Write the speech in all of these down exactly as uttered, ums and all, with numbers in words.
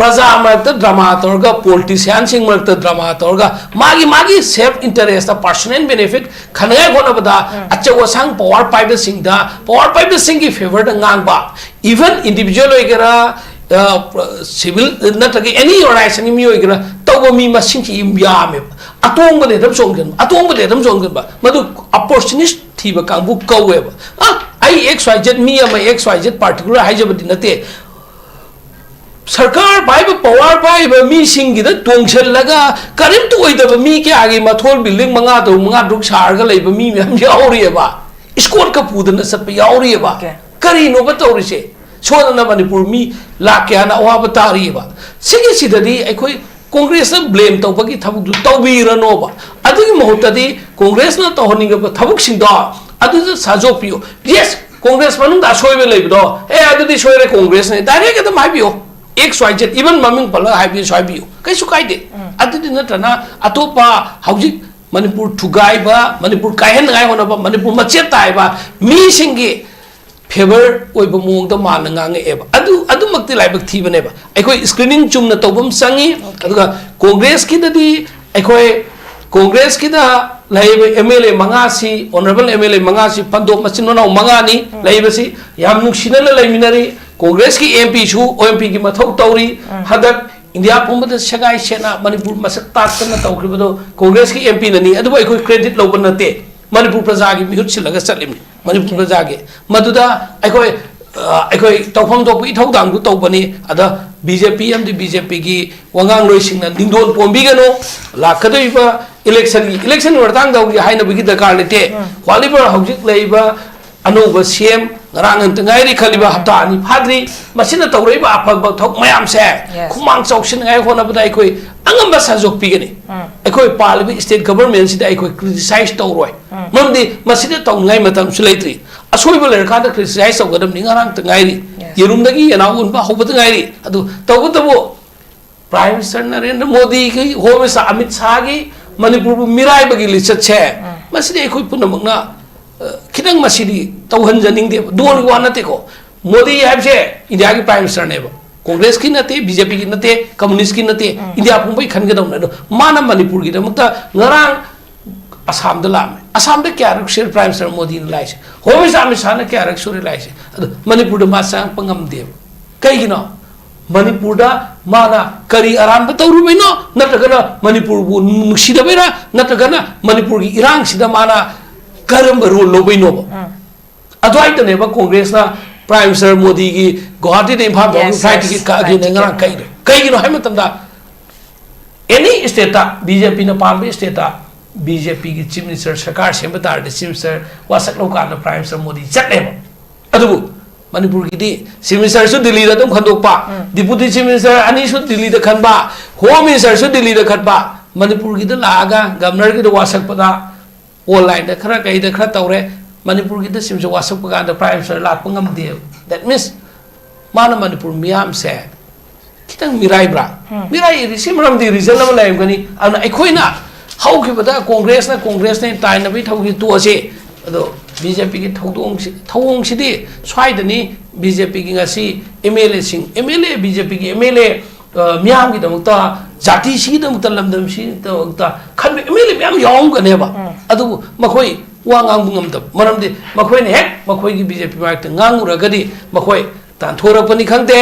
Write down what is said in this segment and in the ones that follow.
ꯄ꯭ꯔꯖꯥ ꯃꯔꯛꯇ ꯗ꯭ꯔꯃꯥ ꯇꯧꯔꯒ, ꯄꯣꯂꯤꯇꯤꯁꯤꯌꯥꯟꯁꯤꯡ ꯃꯔꯛꯇ ꯗ꯭ꯔꯃꯥ ꯇꯧꯔꯒ, ꯃꯥꯒꯤ ꯃꯥꯒꯤ ꯁꯦꯜꯐ ꯏꯟꯇꯔꯦꯁꯇ, ꯄꯥꯔꯁꯣꯅꯦꯜ ꯕꯦꯅꯤꯐꯤꯠ ꯈꯟꯅꯉꯥꯏ ꯍꯣꯠꯅꯕꯗ, ꯑꯆꯧ ꯑꯁꯥꯡ ꯄꯋꯥꯔ ꯄꯥꯏꯕꯁꯤꯡꯗ, ꯄꯋꯥꯔ ꯄꯥꯏꯕꯁꯤꯡꯒꯤ ꯐꯦꯚꯔꯗ ꯉꯥꯡꯕ, ꯏꯚꯟ ꯏꯟꯗꯤꯚꯤꯖꯨꯋꯦꯜ ꯑꯣꯏꯒꯦꯔꯥ, ꯁꯤꯚꯤꯜ ꯅꯠꯇ꯭ꯔꯒ ꯑꯦꯅꯤ ꯑꯣꯔꯒꯅꯥꯏꯖꯦꯁꯟꯒꯤ ꯃꯤ ꯑꯣꯏꯒꯦꯔꯥ, ꯇꯧꯕ ꯃꯤ ꯃꯁꯤꯡꯁꯤ ꯌꯥꯝ ꯌꯥꯝꯃꯦꯕ꯫ ꯑꯇꯣꯡꯕꯗꯤ ꯑꯗꯨꯝ ꯆꯣꯡꯁꯤꯟꯕ, ꯑꯇꯣꯡꯕꯗꯤ ꯑꯗꯨꯝ ꯆꯣꯡꯁꯤꯟꯕ, ꯃꯗꯨ ꯑꯣꯄꯣꯔꯆꯨꯅꯤꯁ ꯊꯤꯕ ꯀꯥꯡꯕꯨ ꯀꯧꯋꯦꯕ꯫ ꯑ, ꯑꯩ ꯑꯦꯛꯁ ꯋꯥꯏ ꯖꯦꯠ ꯃꯤ ꯑꯃ, ꯑꯦꯛꯁ ꯋꯥꯏ ꯖꯦꯠ ꯄꯥꯔꯇꯤꯀꯨꯂꯔ ꯍꯥꯏꯖꯕꯗꯤ ꯅꯠꯇꯦ꯫ ꯁꯔꯀꯥꯔ ꯄꯥꯏꯕ, ꯄꯋꯥꯔ ꯄꯥꯏꯕ ꯃꯤꯁꯤꯡꯒꯤꯗ ꯇꯣꯡꯁꯤꯜꯂꯒ ꯀꯔꯤꯝꯇ ꯑꯣꯏꯗꯕ ꯃꯤ ꯀꯌꯥꯒꯤ ꯃꯊꯣꯜ ꯕꯤꯜꯗꯤꯡ ꯃꯉꯥ ꯇꯔꯨꯛ, ꯃꯉꯥ ꯇꯔꯨꯛ ꯁꯥꯔꯒ ꯂꯩꯕ ꯃꯤ ꯃꯌꯥꯝ ꯌꯥꯎꯔꯤꯑꯕ, ꯏꯁꯀꯣꯔꯠꯀ ꯄꯨꯗꯅ ꯆꯠꯄ ꯌꯥꯎꯔꯤꯑꯕ꯫ Okay. ꯀꯔꯤꯅꯣꯕ ꯇꯧꯔꯤꯁꯦ? ꯁꯣꯝꯗꯅ ꯃꯅꯤꯄꯨꯔ ꯃꯤ ꯂꯥꯛ ꯀꯌꯥꯅ ꯑꯋꯥꯕ ꯇꯥꯔꯤꯑꯕ꯫ ꯁꯤꯒꯤꯁꯤꯗꯗꯤ ꯑꯩꯈꯣꯏ ꯀꯣꯡꯒ꯭ꯔꯦꯁꯅ ꯕ꯭ꯂꯦꯝ ꯇꯧꯕꯒꯤ ꯊꯕꯛꯇꯨ ꯇꯧꯕꯤꯔꯅꯣꯕ꯫ ꯑꯗꯨꯒꯤ ꯃꯍꯨꯠꯇꯗꯤ ꯀꯣꯡꯒ꯭ꯔꯦꯁꯅ ꯇꯧꯍꯟꯅꯤꯡꯉꯕ ꯊꯕꯛꯁꯤꯡꯗꯣ ꯑꯗꯨꯗ ꯁꯥꯖꯣꯛꯄꯤꯌꯨ꯫ ꯌꯦꯁ, ꯀꯣꯡꯒ꯭ꯔꯦꯁ ꯃꯅꯨꯡꯗ ꯑꯁꯣꯏꯕ ꯂꯩꯕꯗꯣ, "ꯑꯦ, ꯑꯗꯨꯗꯤ ꯁꯣꯏꯔꯦ ꯀꯣꯡꯒ꯭ꯔꯦꯁꯅꯦ", ꯗꯥꯏꯔꯦꯛ ꯑꯗꯨꯝ ꯍꯥꯏꯕꯤꯌꯨ꯫ ꯑꯦꯛꯁ ꯋꯥꯏ ꯖꯦꯠ, ꯏꯚꯟ ꯃꯃꯤꯡ ꯄꯜꯂꯒ ꯍꯥꯏꯕꯤꯁꯨ ꯍꯥꯏꯕꯤꯌꯨ, ꯀꯩꯁꯨ ꯀꯥꯏꯗꯦ꯫ ꯑꯗꯨꯗꯤ ꯅꯠꯇ꯭ꯔꯅ ꯑꯇꯣꯞꯄ ꯍꯧꯖꯤꯛ ꯃꯅꯤꯄꯨꯔ ꯊꯨꯒꯥꯏꯕ, ꯃꯅꯤꯄꯨꯔ ꯀꯥꯏꯍꯟꯅꯉꯥꯏ ꯍꯣꯠꯅꯕ, ꯃꯅꯤꯄꯨꯔ ꯃꯆꯦꯠ ꯇꯥꯏꯕ ꯃꯤꯁꯤꯡꯒꯤ ꯐꯦꯚꯔ ꯑꯣꯏꯕ ꯃꯑꯣꯡꯗ ꯃꯥꯅ ꯉꯥꯡꯉꯛꯑꯦꯕ꯫ ꯑꯗꯨ, ꯑꯗꯨꯃꯛꯇꯤ ꯂꯥꯏꯕꯛ ꯊꯤꯕꯅꯦꯕ꯫ ꯑꯩꯈꯣꯏ ꯁ꯭ꯀ꯭ꯔꯤꯅꯤꯡ ꯆꯨꯝꯅ ꯇꯧꯕ ꯑꯃ ꯆꯪꯉꯤ꯫ ꯑꯗꯨꯒ ꯀꯣꯡꯒ꯭ꯔꯦꯁꯀꯤꯗꯗꯤ ꯑꯩꯈꯣꯏ, ꯀꯣꯡꯒ꯭ꯔꯦꯁꯀꯤꯗ ꯂꯩꯔꯤꯕ ꯑꯦꯝ ꯑꯦꯜ ꯑꯦ ꯃꯉꯥꯁꯤ, ꯑꯣꯅꯔꯦꯕꯜ ꯑꯦꯝ ꯑꯦꯜ ꯑꯦ ꯃꯉꯥꯁꯤ, ꯐꯟꯗꯣꯞ ꯃꯆꯤꯟ ꯃꯅꯥꯎ ꯃꯉꯥꯅꯤ ꯂꯩꯕꯁꯤ, ꯌꯥꯝ ꯅꯨꯡꯁꯤꯅꯅ ꯂꯩꯃꯤꯟꯅꯔꯤ꯫ ꯀꯣꯡꯒ꯭ꯔꯦꯁꯀꯤ ꯑꯦꯝ ꯄꯤꯁꯨ ꯑꯣ ꯑꯦꯝ ꯄꯤꯒꯤ ꯃꯊꯧ ꯇꯧꯔꯤ꯫ ꯍꯟꯗꯛ ꯏꯟꯗꯤꯌꯥ ꯄꯨꯝꯕꯗ ꯁꯦꯒꯥꯏ ꯁꯦꯠꯅ ꯃꯅꯤꯄꯨꯔ ꯃꯁꯛ ꯇꯥꯛꯇꯅ ꯇꯧꯈ꯭ꯔꯤꯕꯗꯣ ꯀꯣꯡꯒ꯭ꯔꯦꯁꯀꯤ ꯑꯦꯝ ꯄꯤꯅꯅꯤ꯫ ꯑꯗꯨꯕꯨ ꯑꯩꯈꯣꯏ ꯀ꯭ꯔꯦꯗꯤꯠ ꯂꯧꯕ ꯅꯠꯇꯦ꯫ ꯃꯅꯤꯄꯨꯔ ꯄ꯭ꯔꯖꯥꯒꯤ ꯃꯤꯍꯨꯠ ꯁꯤꯜꯂꯒ ꯆꯠꯂꯤꯕꯅꯤ꯫ ꯃꯅꯤꯄꯨꯔ ꯄ꯭ꯔꯖꯥꯒꯤ, ꯃꯗꯨꯗ ꯑꯩꯈꯣꯏ, ꯑ, ꯑꯩꯈꯣꯏ ꯇꯧꯐꯝ ꯊꯣꯛꯄ ꯏꯊꯧꯗꯥꯡꯗꯨ ꯇꯧꯕꯅꯤ꯫ ꯑꯗ ꯕꯤ ꯖꯦ ꯄꯤ ꯑꯃꯗꯤ ꯕꯤ ꯖꯦ ꯄꯤꯒꯤ ꯋꯥꯉꯥꯡꯂꯣꯏꯁꯤꯡꯅ ꯅꯤꯡꯗꯣꯟ ꯄꯣꯝꯕꯤꯒꯅꯨ꯫ ꯂꯥꯛꯀꯗꯧꯔꯤꯕ ꯏꯂꯦꯛꯁꯟꯒꯤ, ꯏꯂꯦꯛꯁꯟꯒꯤ ꯃꯇꯥꯡꯗ ꯍꯧꯖꯤꯛ ꯍꯥꯏꯅꯕꯒꯤ ꯗꯔꯀꯥꯔ ꯂꯩꯇꯦ꯫ ꯋꯥꯠꯂꯤꯕ ꯍꯧꯖꯤꯛ ꯂꯩꯔꯤꯕ ꯑꯅꯧꯕ ꯁꯤ ꯑꯦꯝ ꯉꯔꯥꯡ ꯅꯠꯇ ꯉꯥꯏꯔꯤ, ꯈꯜꯂꯤꯕ ꯍꯞꯇꯥ ꯑꯅꯤ ꯐꯥꯗ꯭ꯔꯤ, ꯃꯁꯤꯅ ꯇꯧꯔꯛꯏꯕ ꯑꯐꯕ ꯊꯕꯛ ꯃꯌꯥꯝꯁꯦ ꯈꯨꯃꯥꯡ ꯆꯥꯎꯁꯤꯟꯅꯉꯥꯏ ꯍꯣꯠꯅꯕꯗ ꯑꯩꯈꯣꯏ ꯑꯉꯝꯕ ꯁꯥꯖꯣꯛ ꯄꯤꯒꯅꯤ꯫ ꯑꯩꯈꯣꯏ ꯄꯥꯜꯂꯤꯕ ꯁ꯭ꯇꯦꯠ ꯒꯚꯔꯟꯃꯦꯟꯁꯤꯗ ꯑꯩꯈꯣꯏ ꯀ꯭ꯔꯤꯇꯤꯁꯥꯏꯖ ꯇꯧꯔꯣꯏ꯫ ꯃꯔꯝꯗꯤ ꯃꯁꯤꯗ ꯇꯧꯅꯤꯡꯉꯥꯏ ꯃꯇꯝꯁꯨ ꯂꯩꯇ꯭ꯔꯤ꯫ ꯑꯁꯣꯏꯕ ꯂꯩꯔꯀꯥꯟꯗ ꯀ꯭ꯔꯤꯇꯤꯁꯥꯏꯖ ꯇꯧꯒꯗꯕꯅꯤ꯫ ꯉꯔꯥꯡꯇ ꯉꯥꯏꯔꯤ꯫ ꯌꯦꯔꯨꯝꯗꯒꯤ ꯌꯦꯅꯥꯎ ꯑꯣꯟꯕ ꯍꯧꯕꯗ ꯉꯥꯏꯔꯤ꯫ ꯑꯗꯨ ꯇꯧꯕꯇꯕꯨ ꯄ꯭ꯔꯥꯏꯝ ꯃꯤꯅꯤꯁꯇꯔ ꯅꯔꯦꯟꯗ꯭ꯔ ꯃꯣꯗꯤꯒꯤ, ꯍꯣꯝ ꯃꯤꯅꯤꯁꯇꯔ ꯑꯃꯤꯠ ꯁꯥꯍꯒꯤ ꯃꯅꯤꯄꯨꯔꯕꯨ ꯃꯤꯔꯥꯏꯕꯒꯤ ꯂꯤꯆꯠꯁꯦ, ꯃꯁꯤꯗꯤ ꯑꯩꯈꯣꯏ ꯄꯨꯝꯅꯃꯛꯅ, ꯑ, ꯈꯤꯇꯪ ꯃꯁꯤꯗꯤ ꯇꯧꯍꯟꯖꯅꯤꯡꯗꯦꯕ꯫ ꯗꯣꯜꯒꯤ ꯋꯥ ꯅꯠꯇꯦꯀꯣ꯫ ꯃꯣꯗꯤ ꯍꯥꯏꯕꯁꯦ ꯏꯟꯗꯤꯌꯥꯒꯤ ꯄ꯭ꯔꯥꯏꯝ ꯃꯤꯅꯤꯁꯇꯔꯅꯦꯕ꯫ ꯀꯣꯡꯒ꯭ꯔꯦꯁꯀꯤ ꯅꯠꯇꯦ, ꯕꯤ ꯖꯦ ꯄꯤꯒꯤ ꯅꯠꯇꯦ, ꯀꯝꯃꯨꯅꯤꯁ꯭ꯠꯀꯤ ꯅꯠꯇꯦ, ꯎꯝ꯫ ꯏꯟꯗꯤꯌꯥ ꯄꯨꯝꯕꯒꯤ ꯈꯟꯒꯗꯧꯅꯦ꯫ ꯑꯗꯣ ꯃꯥꯅ ꯃꯅꯤꯄꯨꯔꯒꯤꯗꯃꯛꯇ ꯉꯔꯥꯡ ꯑꯁꯥꯝꯗ ꯂꯥꯛꯑꯝꯃꯦ꯫ ꯑꯁꯥꯝꯗ ꯀꯌꯥꯔꯛ ꯁꯨꯔꯦ ꯄ꯭ꯔꯥꯏꯝ ꯃꯤꯅꯤꯁꯇꯔ ꯃꯣꯗꯤꯅ ꯂꯥꯛꯏꯁꯦ? ꯍꯣꯝ ꯃꯤꯅꯤꯁꯇꯔ ꯑꯃꯤꯠ ꯁꯥꯍꯅ ꯀꯌꯥꯔꯛ ꯁꯨꯔꯦ ꯂꯥꯛꯏꯁꯦ? ꯑꯗꯣ ꯃꯅꯤꯄꯨꯔꯗ ꯃꯥ ꯆꯪꯉꯛꯄ ꯉꯝꯗꯦꯕ꯫ ꯀꯩꯒꯤꯅꯣ? ꯃꯅꯤꯄꯨꯔꯗ ꯃꯥꯅ ꯀꯔꯤ ꯑꯔꯥꯟꯕ ꯇꯧꯔꯨꯕꯩꯅꯣ? ꯅꯠꯇ꯭ꯔꯒꯅ ꯃꯅꯤꯄꯨꯔꯕꯨ ꯅꯨꯡꯁꯤꯗꯕꯩꯔꯥ? ꯅꯠꯇ꯭ꯔꯒꯅ ꯃꯅꯤꯄꯨꯔꯒꯤ ꯏꯔꯥꯡꯁꯤꯗ ꯃꯥꯅ ꯀꯔꯝꯕ ꯔꯣꯜ ꯂꯧꯕꯩꯅꯣꯕ? ꯎꯝ꯫ ꯑꯗꯨꯋꯥꯏꯗꯅꯦꯕ ꯀꯣꯡꯒ꯭ꯔꯦꯁꯅ ꯄ꯭ꯔꯥꯏꯝ ꯃꯤꯅꯤꯁꯇꯔ ꯃꯣꯗꯤꯒꯤ ꯒꯨꯋꯥꯍꯥꯇꯤꯗ ꯏꯝꯐꯥꯜ ꯐꯥꯎꯒꯤ Yes, ꯐ꯭ꯂꯥꯏꯠ yes. ꯇꯤꯀꯦꯠ ꯀꯛꯑꯒꯦꯅ ꯐ꯭ꯂꯥꯏꯠ ꯉꯔꯥꯡ ꯇꯤꯀꯦꯠ ꯀꯛꯏꯗꯣ꯫ ꯀꯩꯒꯤꯅꯣ ꯍꯥꯏꯕ ꯃꯇꯝꯗ, ꯑꯦꯅꯤ ꯁ꯭ꯇꯦꯠꯇ, ꯕꯤ ꯖꯦ ꯄꯤꯅ ꯄꯥꯝꯕ ꯁ꯭ꯇꯦꯠꯇ, ꯕꯤ ꯖꯦ ꯄꯤꯒꯤ ꯆꯤꯐ ꯃꯤꯅꯤꯁꯇꯔ ꯁꯔꯀꯥꯔ ꯁꯦꯝꯕ ꯇꯥꯔꯗꯤ, ꯆꯤꯐ ꯃꯤꯅꯤꯁꯇꯔ ꯋꯥꯁꯛ ꯂꯧꯀꯥꯟꯗ ꯄ꯭ꯔꯥꯏꯝ ꯃꯤꯅꯤꯁꯇꯔ ꯃꯣꯗꯤ ꯆꯠꯂꯦꯕ꯫ ꯑꯗꯨꯕꯨ ꯃꯅꯤꯄꯨꯔꯒꯤꯗꯤ ꯆꯤꯐ ꯃꯤꯅꯤꯁꯇꯔꯁꯨ ꯗꯤꯜꯂꯤꯗ ꯑꯗꯨꯝ ꯈꯟꯗꯣꯛꯄ, ꯎꯝ꯫ ꯗꯤꯄꯨꯇꯤ ꯆꯤꯐ ꯃꯤꯅꯤꯁꯇꯔ ꯑꯅꯤꯁꯨ ꯗꯤꯜꯂꯤꯗ ꯈꯟꯕ, ꯍꯣꯝ ꯃꯤꯅꯤꯁꯇꯔꯁꯨ ꯗꯤꯜꯂꯤꯗ ꯈꯟꯕ, ꯃꯅꯤꯄꯨꯔꯒꯤꯗ ꯂꯥꯛꯑꯒ ꯒꯕꯅꯔꯒꯤꯗ ꯋꯥꯁꯛꯄꯗ, ꯑꯣꯟꯂꯥꯏꯟꯗ ꯈꯔ ꯀꯩꯗ ꯈꯔ ꯇꯧꯔꯦ, ꯃꯅꯤꯄꯨꯔꯒꯤꯗ ꯁꯤꯝꯁꯦ ꯋꯥꯁꯛꯄ ꯀꯥꯟꯗ ꯄ꯭ꯔꯥꯏꯝ ꯃꯤꯅꯤꯁꯇꯔ ꯂꯥꯛꯄ ꯉꯝꯗꯦꯕ꯫ That means ꯃꯥꯅ ꯃꯅꯤꯄꯨꯔ ꯃꯤꯌꯥꯝꯁꯦ ꯈꯤꯇꯪ ꯃꯤꯔꯥꯏꯕ꯭ꯔꯥ? ꯎꯝ꯫ ꯃꯤꯔꯥꯏ ꯁꯤ ꯃꯔꯝꯗꯤ ꯔꯤꯖꯟ ꯑꯃ ꯂꯩꯔꯝꯒꯅꯤ꯫ ꯑꯗꯨꯅ ꯑꯩꯈꯣꯏꯅ ꯍꯧꯈꯤꯕꯗ ꯀꯣꯡꯒ꯭ꯔꯦꯁꯅ, ꯀꯣꯡꯒ꯭ꯔꯦꯁꯅ ꯇꯥꯏꯅꯕꯒꯤ ꯊꯧꯒꯤ ꯇꯣꯛꯑꯁꯤ, ꯑꯗꯣ ꯕꯤ ꯖꯦ ꯄꯤꯒꯤ ꯊꯧꯗꯣꯡꯁꯤ, ꯊꯧꯑꯣꯡꯁꯤꯗꯤ ꯁ꯭ꯋꯥꯏꯗꯅꯤ꯫ ꯕꯤ ꯖꯦ ꯄꯤꯒꯤ ꯉꯁꯤ ꯑꯦꯝ ꯑꯦꯜ ꯑꯦꯁꯤꯡ, M L A, B J ꯄꯤꯒꯤ ꯑꯦꯝ ꯑꯦꯜ ꯑꯦ ꯑ, ꯃꯤꯌꯥꯝꯒꯤꯗꯃꯛꯇ, ꯖꯥꯇꯤꯁꯤꯒꯤꯗꯃꯛꯇ, ꯂꯝꯗꯝꯁꯤꯒꯤꯗꯃꯛꯇ ꯈꯟꯕ ꯑꯦꯝ ꯑꯦꯜ ꯑꯦ ꯃꯌꯥꯝ ꯌꯥꯎꯔꯝꯒꯅꯦꯕ꯫ ꯎꯝ꯫ ꯑꯗꯨꯕꯨ ꯃꯈꯣꯏ ꯋꯥ ꯉꯥꯡꯕ ꯉꯝꯗꯕ ꯃꯔꯝꯗꯤ ꯃꯈꯣꯏꯅ ꯍꯦꯛ ꯃꯈꯣꯏꯒꯤ ꯕꯤ ꯖꯦ ꯄꯤ ꯃꯥꯏꯛꯇ ꯉꯥꯡꯉꯨꯔꯒꯗꯤ ꯃꯈꯣꯏ ꯇꯥꯟꯊꯣꯔꯛꯄꯅꯤ ꯈꯪꯗꯦ,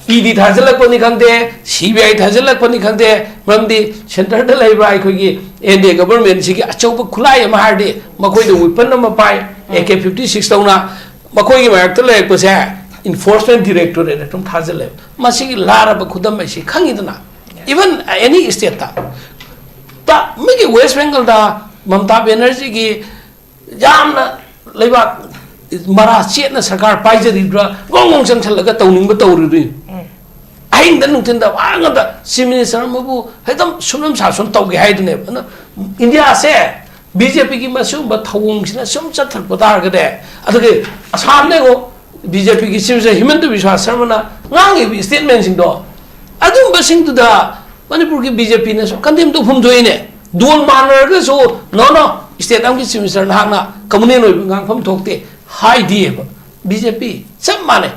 ꯏ ꯗꯤ ꯊꯥꯖꯤꯜꯂꯛꯄꯅꯤ ꯈꯪꯗꯦ, ꯁꯤ ꯕꯤ ꯑꯥꯏ ꯊꯥꯖꯤꯜꯂꯛꯄꯅꯤ ꯈꯪꯗꯦ, ꯃꯔꯝꯗꯤ ꯁꯦꯟꯇꯔꯗ ꯂꯩꯕ ꯑꯩꯈꯣꯏꯒꯤ ꯑꯦꯟ ꯗꯤ ꯑꯦ ꯒꯕꯔꯃꯦꯟꯁꯤꯒꯤ ꯑꯆꯧꯕ ꯈꯨꯠꯂꯥꯏ ꯑꯃ ꯍꯥꯏꯔꯗꯤ ꯃꯈꯣꯏꯗ ꯋꯤꯄꯟ ꯑꯃ ꯄꯥꯏ, ꯎꯝ꯫ ꯑꯦ ꯀꯦ ꯐꯤꯐꯇꯤ ꯁꯤꯛꯁ ꯇꯧꯅ ꯃꯈꯣꯏꯒꯤ ꯃꯥꯏꯌꯣꯛꯇ ꯂꯩꯔꯛꯄꯁꯦ ꯏꯟꯐꯣꯔꯁꯃꯦꯟ ꯗꯤꯔꯦꯛꯇꯣꯔꯦꯠ ꯑꯗꯨꯝ ꯊꯥꯖꯤꯜꯂꯦꯕ꯫ ꯃꯁꯤꯒꯤ ꯂꯥꯔꯕ ꯈꯨꯗꯝ ꯑꯁꯤ ꯈꯪꯉꯤꯗꯅ? Even any state ꯇ꯫ ꯇ-, ꯃꯤꯒꯤ ꯋꯦꯁ ꯕꯦꯡꯒꯜꯗ ꯃꯃꯇꯥ ꯕꯦꯅꯔꯖꯤꯒꯤ ꯌꯥꯝꯅ ꯂꯩꯕꯥꯛ ꯃꯔꯥ ꯆꯦꯠꯅ ꯁꯔꯀꯥꯔ ꯄꯥꯏꯖꯔꯤꯕ꯭ꯔꯥ, ꯒꯣꯡ ꯒꯣꯡ ꯆꯪꯁꯜꯂꯒ ꯇꯧꯅꯤꯡꯕ ꯇꯧꯔꯤꯕꯅꯤ꯫ ꯎꯝ꯫ ꯑꯍꯤꯡꯗ ꯅꯨꯡꯊꯤꯟꯗ ꯋꯥ ꯉꯥꯛꯇ ꯆꯤꯐ ꯃꯤꯅꯤꯁꯇꯔ ꯑꯃꯕꯨ ꯍꯦꯛꯇ ꯁꯨꯝꯅꯝ ꯁꯥꯁꯨꯝ ꯇꯧꯒꯦ ꯍꯥꯏꯗꯨꯅꯦꯕ꯫ ꯑꯗꯨꯅ ꯏꯟꯗꯤꯌꯥꯁꯦ ꯕꯤ ꯖꯦ ꯄꯤꯒꯤ ꯃꯁꯤꯒꯨꯝꯕ ꯊꯧꯑꯣꯡꯁꯤꯅ ꯁꯨꯝ ꯆꯠꯊꯔꯛꯄ ꯇꯥꯔꯒꯗꯤ, ꯑꯗꯨꯒꯤ ꯑꯁꯥꯝꯗ ꯌꯦꯡꯉꯣ, ꯕꯤ ꯖꯦ ꯄꯤꯒꯤ ꯆꯤꯐ ꯃꯤꯅꯤꯁꯇꯔ ꯍꯤꯃꯟꯇ ꯕꯤꯁ꯭ꯋꯥ ꯁꯔꯃꯅ ꯉꯥꯡꯉꯤꯕ ꯁ꯭ꯇꯦꯠꯃꯦꯟꯁꯤꯡꯗꯣ, ꯑꯗꯨꯝꯕꯁꯤꯡꯗꯨꯗ ꯃꯅꯤꯄꯨꯔꯒꯤ ꯕꯤ ꯖꯦ ꯄꯤꯅꯁꯨ ꯀꯟꯗꯦꯝ ꯇꯧꯐꯝ ꯊꯣꯛꯏꯅꯦ꯫ ꯗꯣꯟ ꯃꯥꯟꯅꯔꯒꯁꯨ, "No, no, ꯁ꯭ꯇꯦꯠ ꯑꯃꯒꯤ ꯆꯤꯐ ꯃꯤꯅꯤꯁꯇꯔ ꯅꯍꯥꯛꯅ ꯀꯝꯃꯨꯅꯦꯜ ꯑꯣꯏꯕ ꯉꯥꯡꯐꯝ ꯊꯣꯛꯇꯦ" ꯍꯥꯏꯗꯦꯕ꯫ ꯕꯤ ꯖꯦ ꯄꯤ ꯆꯞ ꯃꯥꯟꯅꯩ꯫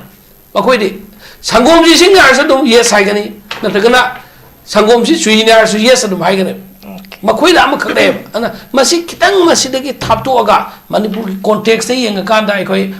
ꯃꯈꯣꯏꯗꯤ ꯁꯪꯒꯣꯝꯁꯤ ꯏꯁꯤꯡ ꯍꯥꯏꯔꯁꯨ ꯑꯗꯨꯝ yes ꯍꯥꯏꯒꯅꯤ, ꯅꯠꯇ꯭ꯔꯒꯅ ꯁꯪꯒꯣꯝꯁꯤ ꯆꯨꯍꯤꯅꯤ ꯍꯥꯏꯔꯁꯨ yes ꯑꯗꯨꯝ ꯍꯥꯏꯒꯅꯤ꯫ ꯃꯈꯣꯏꯗ ꯑꯃꯈꯛ ꯂꯩꯌꯦꯕ꯫ ꯑꯗꯨꯅ ꯃꯁꯤ ꯈꯤꯇꯪ ꯃꯁꯤꯗꯒꯤ ꯊꯥꯞꯇꯣꯛꯑꯒ ꯃꯅꯤꯄꯨꯔꯒꯤ context ꯇ ꯌꯦꯡꯉꯀꯥꯟꯗ ꯑꯩꯈꯣꯏ,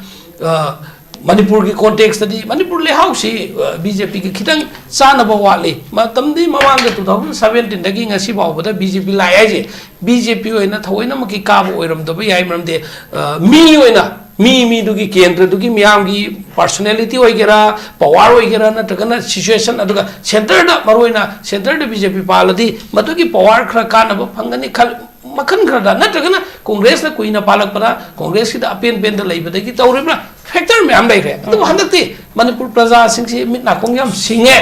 ꯑ, ꯃꯅꯤꯄꯨꯔꯒꯤ context ꯇꯗꯤ ꯃꯅꯤꯄꯨꯔ ꯂꯩꯍꯥꯎꯁꯤ, ꯑ, ꯕꯤ ꯖꯦ ꯄꯤꯒ ꯈꯤꯇꯪ ꯆꯥꯟꯅꯕ ꯋꯥꯠꯂꯤ꯫ ꯃꯇꯝꯗꯤ ꯃꯃꯥꯡꯗ two thousand seventeen ꯗꯒꯤ ꯉꯁꯤ ꯐꯥꯎꯕꯗ ꯕꯤ ꯖꯦ ꯄꯤ ꯂꯥꯛꯑꯦ ꯍꯥꯏꯁꯦ꯫ ꯕꯤ ꯖꯦ ꯄꯤ ꯑꯣꯏꯅ ꯊꯑꯣꯏꯅꯃꯛꯀꯤ ꯀꯥꯕ ꯑꯣꯏꯔꯝꯗꯕ ꯌꯥꯏ, ꯃꯔꯝꯗꯤ, ꯑ, ꯃꯤ ꯑꯣꯏꯅ, ꯃꯤ ꯃꯤꯗꯨꯒꯤ ꯀꯦꯟꯗ꯭ꯔꯗꯨꯒꯤ ꯃꯤꯌꯥꯝꯒꯤ personality ꯑꯣꯏꯒꯦꯔꯥ, power ꯑꯣꯏꯒꯦꯔꯥ, ꯅꯠꯇ꯭ꯔꯒꯅ situation, ꯑꯗꯨꯒ centre ꯗ, ꯃꯔꯨꯑꯣꯏꯅ centre ꯗ ꯕꯤ ꯖꯦ ꯄꯤ ꯄꯥꯜꯂꯗꯤ ꯃꯗꯨꯒꯤ power ꯈꯔ ꯀꯥꯟꯅꯕ ꯐꯪꯒꯅꯤ ꯈꯜ-, ꯃꯈꯜ ꯈꯔꯗ, ꯅꯠꯇ꯭ꯔꯒꯅ ꯀꯣꯡꯒ꯭ꯔꯦꯁꯅ ꯀꯨꯏꯅ ꯄꯥꯜꯂꯛꯄꯗ ꯀꯣꯡꯒ꯭ꯔꯦꯁꯀꯤꯗ ꯑꯄꯦꯟ ꯄꯦꯟꯗ ꯂꯩꯕꯗꯒꯤ ꯇꯧꯔꯤꯕ꯭ꯔꯥ, factor ꯃꯌꯥꯝ ꯂꯩꯈ꯭ꯔꯦ꯫ ꯑꯗꯨꯕꯨ ꯍꯟꯗꯛꯇꯤ ꯃꯅꯤꯄꯨꯔ ꯄ꯭ꯔꯖꯥꯁꯤꯡꯁꯤ ꯃꯤꯠ ꯅꯥꯀꯣꯡ ꯌꯥꯝ ꯁꯤꯡꯉꯦ꯫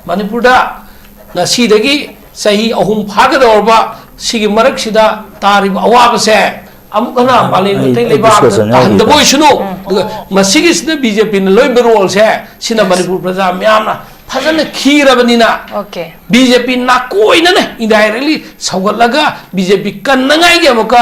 ꯃꯅꯤꯄꯨꯔꯗ ꯉꯁꯤꯗꯒꯤ ꯆꯍꯤ ꯑꯍꯨꯝ ꯐꯥꯒꯗꯧꯔꯕ ꯁꯤꯒꯤ ꯃꯔꯛꯁꯤꯗ ꯇꯥꯔꯤꯕ ꯑꯋꯥꯕꯁꯦ ꯑꯃꯨꯛ ꯍꯟꯅ ꯃꯥꯂꯦꯝꯒꯤ ꯑꯩ, ꯑꯇꯩ ꯑꯩ ꯂꯩꯕꯥꯛꯇ discussion ꯇꯥꯍꯟꯗꯕ ꯌꯥꯎꯈꯤꯗ꯭ꯔꯦ꯫ ꯑꯣꯏꯁꯅꯨ꯫ ꯑꯗꯨꯒ ꯃꯁꯤꯒꯤꯁꯤꯗ ꯕꯤ ꯖꯦ ꯄꯤꯅ ꯂꯧꯔꯤꯕ role ꯁꯦ ꯁꯤꯅ ꯃꯅꯤꯄꯨꯔ ꯄ꯭ꯔꯖꯥ ꯃꯌꯥꯝꯅ ꯐꯖꯅ ꯈꯤꯔꯕꯅꯤꯅ ꯑꯣꯀꯦ꯫ ꯕꯤ ꯖꯦ ꯄꯤ ꯅꯥꯀꯣꯏꯅꯅ indirectly ꯁꯧꯒꯠꯂꯒ ꯕꯤ ꯖꯦ ꯄꯤ ꯀꯟꯅꯉꯥꯏꯒꯤ ꯑꯃꯨꯛꯀ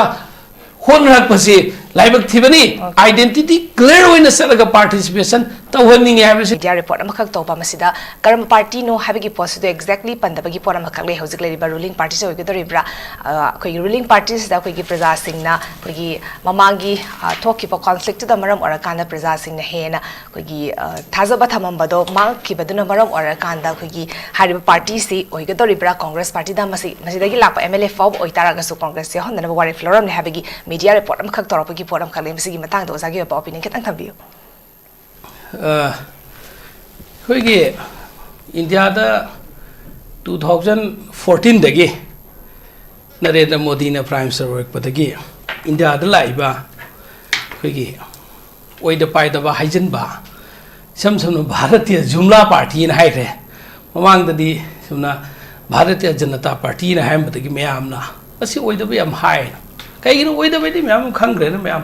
ꯍꯣꯠꯅꯔꯛꯄꯁꯤ ꯂꯥꯏꯕꯛ ꯊꯤꯕꯅꯤ꯫ ꯑꯣꯀꯦ꯫ Identity clear ꯑꯣꯏꯅ ꯆꯠꯂꯒ participation ꯇꯧꯍꯟꯅꯤꯡꯉꯦ ꯍꯥꯏꯕꯁꯤ꯫ Media report ꯑꯃꯈꯛ ꯇꯧꯕ ꯃꯁꯤꯗ ꯀꯔꯝꯕ party ꯅꯣ ꯍꯥꯏꯕꯒꯤ ꯄꯣꯠꯁꯤꯗ exactly ꯄꯟꯗꯕꯒꯤ ꯄꯣꯠ ꯑꯃꯈꯛ ꯂꯩ꯫ ꯍꯧꯖꯤꯛ ꯂꯩꯔꯤꯕ ruling party ꯁꯦ ꯑꯣꯏꯒꯗꯧꯔꯤꯕ꯭ꯔꯥ? ꯑ, ꯑꯩꯈꯣꯏꯒꯤ ruling party ꯁꯤꯗ ꯑꯩꯈꯣꯏꯒꯤ ꯄ꯭ꯔꯖꯥꯁꯤꯡꯅ ꯑꯩꯈꯣꯏꯒꯤ ꯃꯃꯥꯡꯒꯤ, ꯑ, ꯊꯣꯛꯈꯤꯕ conflict ꯇꯨꯗ ꯃꯔꯝ ꯑꯣꯏꯔꯀꯥꯟꯗ ꯄ꯭ꯔꯖꯥꯁꯤꯡꯅ ꯍꯦꯟꯅ ꯑꯩꯈꯣꯏꯒꯤ, ꯑ, ꯊꯥꯖꯕ ꯊꯝꯃꯝꯕꯗꯣ ꯃꯥꯡꯈꯤꯕꯗꯨꯅ ꯃꯔꯝ ꯑꯣꯏꯔꯀꯥꯟꯗ ꯑꯩꯈꯣꯏꯒꯤ ꯍꯥꯏꯔꯤꯕ party ꯁꯤ ꯑꯣꯏꯒꯗꯧꯔꯤꯕ꯭ꯔꯥ? Congress party ꯗ ꯃꯁꯤ, ꯃꯁꯤꯗꯒꯤ ꯂꯥꯛꯄ M L A ꯐꯥꯎꯕ ꯑꯣꯏꯇꯥꯔꯒꯁꯨ Congress ꯌꯥꯎꯍꯟꯗꯅꯕ ꯋꯥꯔꯦꯞ ꯂꯧꯔꯝꯂꯦ ꯍꯥꯏꯕꯒꯤ media report ꯑꯃꯈꯛ ꯇꯧꯔꯛꯄꯒꯤ ꯄꯣꯠ ꯑꯃꯈꯛ ꯂꯩ꯫ ꯃꯁꯤꯒꯤ ꯃꯇꯥꯡꯗ ꯑꯣꯖꯥꯒꯤ ꯑꯣꯏꯕ opinion ꯈꯤꯇꯪ ꯊꯝꯕꯤꯌꯨ꯫ ꯑ, ꯑꯩꯈꯣꯏꯒꯤ ꯏꯟꯗꯤꯌꯥꯗ two thousand fourteen ꯗꯒꯤ ꯅꯔꯦꯟꯗ꯭ꯔ ꯃꯣꯗꯤꯅ Prime Minister ꯑꯣꯏꯔꯛꯄꯗꯒꯤ ꯏꯟꯗꯤꯌꯥꯗ ꯂꯥꯛꯏꯕ ꯑꯩꯈꯣꯏꯒꯤ ꯑꯣꯏꯗ ꯄꯥꯏꯗꯕ ꯍꯥꯏꯖꯤꯟꯕ, ꯏꯁꯝ ꯁꯝꯅ ꯚꯥꯔꯇꯤꯌ ꯖꯨꯝꯂꯥ party ꯅ ꯍꯥꯏꯈ꯭ꯔꯦ꯫ ꯃꯃꯥꯡꯗꯗꯤ ꯁꯨꯝꯅ ꯚꯥꯔꯇꯤꯌ ꯖꯅꯇꯥ party ꯅ ꯍꯥꯏꯔꯝꯕꯗꯒꯤ ꯃꯌꯥꯝꯅ ꯃꯁꯤ ꯑꯣꯏꯗꯕ ꯌꯥꯝ ꯍꯥꯏ꯫ ꯀꯩꯒꯤꯅꯣ ꯑꯣꯏꯗꯕꯩꯗꯤ ꯃꯌꯥꯝ ꯑꯃ ꯈꯪꯈ꯭ꯔꯦꯅ ꯃꯌꯥꯝ꯫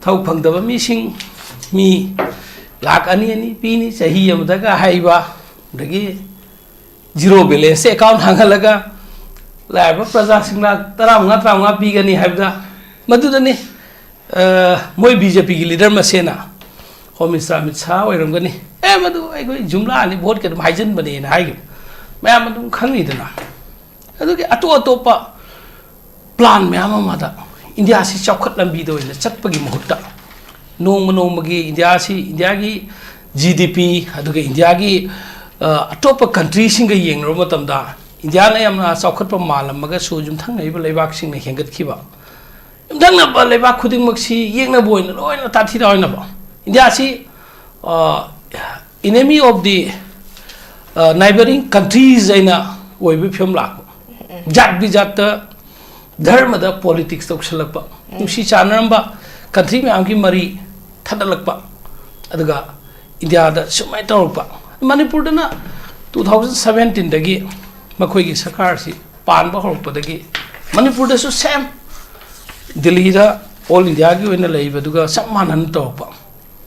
ꯊꯕꯛ ꯐꯪꯗꯕ ꯃꯤꯁꯤꯡ ꯃꯤ ꯂꯥꯈ ꯑꯅꯤ ꯑꯅꯤ ꯄꯤꯅꯤ ꯆꯍꯤ ꯑꯃꯗꯒ ꯍꯥꯏꯕ, ꯑꯗꯒꯤ zero balance account ꯍꯥꯡꯍꯜꯂꯒ ꯂꯥꯏꯔꯕ ꯄ꯭ꯔꯖꯥꯁꯤꯡ ꯂꯥꯈ ꯇꯔꯥꯃꯉꯥ, ꯇꯔꯥꯃꯉꯥ ꯄꯤꯒꯅꯤ ꯍꯥꯏꯕꯗ ꯃꯗꯨꯗꯅꯤ, ꯑ, ꯃꯣꯏ ꯕꯤ ꯖꯦ ꯄꯤꯒꯤ leader ꯃꯁꯦꯅ ꯍꯣꯝ ꯃꯤꯅꯤꯁꯇꯔ ꯑꯃꯤꯠ ꯁꯥꯍ ꯑꯣꯏꯔꯝꯒꯅꯤ꯫ "ꯑꯦ, ꯃꯗꯨ ꯑꯩꯈꯣꯏ ꯖꯨꯝꯂꯥꯅꯤ, ꯚꯣꯠꯀꯤ ꯑꯗꯨꯝ ꯍꯥꯏꯖꯤꯟꯕꯅꯦꯅ" ꯍꯥꯏꯈꯤꯕ ꯃꯌꯥꯝ ꯑꯗꯨꯝ ꯈꯪꯉꯤꯗꯅ꯫ ꯑꯗꯨꯒꯤ ꯑꯇꯣꯞ ꯑꯇꯣꯞꯄ ꯄ꯭ꯂꯥꯟ ꯃꯌꯥꯝ ꯑꯃꯗ ꯏꯟꯗꯤꯌꯥꯁꯤ ꯆꯥꯎꯈꯠ ꯂꯝꯕꯤꯗ ꯑꯣꯏꯅ ꯆꯠꯄꯒꯤ ꯃꯍꯨꯠꯇ, ꯅꯣꯡꯃ ꯅꯣꯡꯃꯒꯤ ꯏꯟꯗꯤꯌꯥꯁꯤ, ꯏꯟꯗꯤꯌꯥꯒꯤ ꯖꯤ ꯗꯤ ꯄꯤ, ꯑꯗꯨꯒ ꯏꯟꯗꯤꯌꯥꯒꯤ, ꯑ, ꯑꯇꯣꯞꯄ ꯀꯟꯇ꯭ꯔꯤꯁꯤꯡꯒ ꯌꯦꯡꯅꯔꯨꯕ ꯃꯇꯝꯗ, ꯏꯟꯗꯤꯌꯥꯅ ꯌꯥꯝꯅ ꯆꯥꯎꯈꯠꯄ ꯃꯥꯜꯂꯝꯃꯒꯁꯨ, ꯌꯨꯝꯊꯪꯅꯔꯤꯕ ꯂꯩꯕꯥꯛꯁꯤꯡꯅ ꯍꯦꯟꯒꯠꯈꯤꯕ, ꯌꯨꯝꯊꯪꯅꯕ ꯂꯩꯕꯥꯛ ꯈꯨꯗꯤꯡꯃꯛꯁꯤ ꯌꯦꯛꯅꯕ ꯑꯣꯏꯅ ꯂꯣꯏꯅ ꯇꯥꯊꯤ ꯇꯥꯑꯣꯏꯅꯕ꯫ ꯏꯟꯗꯤꯌꯥꯁꯤ, ꯑ, enemy of the, ꯑ, neighboring countries ꯑꯩꯅ ꯑꯣꯏꯕꯒꯤ ꯐꯤꯕꯝ ꯂꯥꯛꯄ꯫ ꯖꯥꯠ ꯕꯤꯖꯥꯠꯇ, ꯙꯔꯃꯗ ꯄꯣꯂꯤꯇꯤꯛꯁ ꯇꯧꯁꯜꯂꯛꯄ, ꯅꯨꯡꯁꯤ ꯆꯥꯟꯅꯔꯝꯕ ꯀꯟꯇ꯭ꯔꯤ ꯃꯌꯥꯝꯒꯤ ꯃꯔꯤ ꯊꯠꯂꯛꯄ, ꯑꯗꯨꯒ ꯏꯟꯗꯤꯌꯥꯗ ꯁꯨꯃꯥꯏꯅ ꯇꯧꯔꯛꯄ꯫ ꯃꯅꯤꯄꯨꯔꯗꯅ ꯇꯨ ꯊꯥꯎꯖꯟ ꯁꯕꯦꯟꯇꯤꯟꯗꯒꯤ ꯃꯈꯣꯏꯒꯤ ꯁꯔꯀꯥꯔꯁꯤ ꯄꯥꯟꯕ ꯍꯧꯔꯛꯄꯗꯒꯤ ꯃꯅꯤꯄꯨꯔꯗꯁꯨ ꯁꯦꯝ, ꯗꯤꯜꯂꯤꯗ ꯑꯣꯜ ꯏꯟꯗꯤꯌꯥꯒꯤ ꯑꯣꯏꯅ ꯂꯩꯕꯗꯨꯒ ꯆꯞ ꯃꯥꯟꯅꯅ ꯇꯧꯔꯛꯄ꯫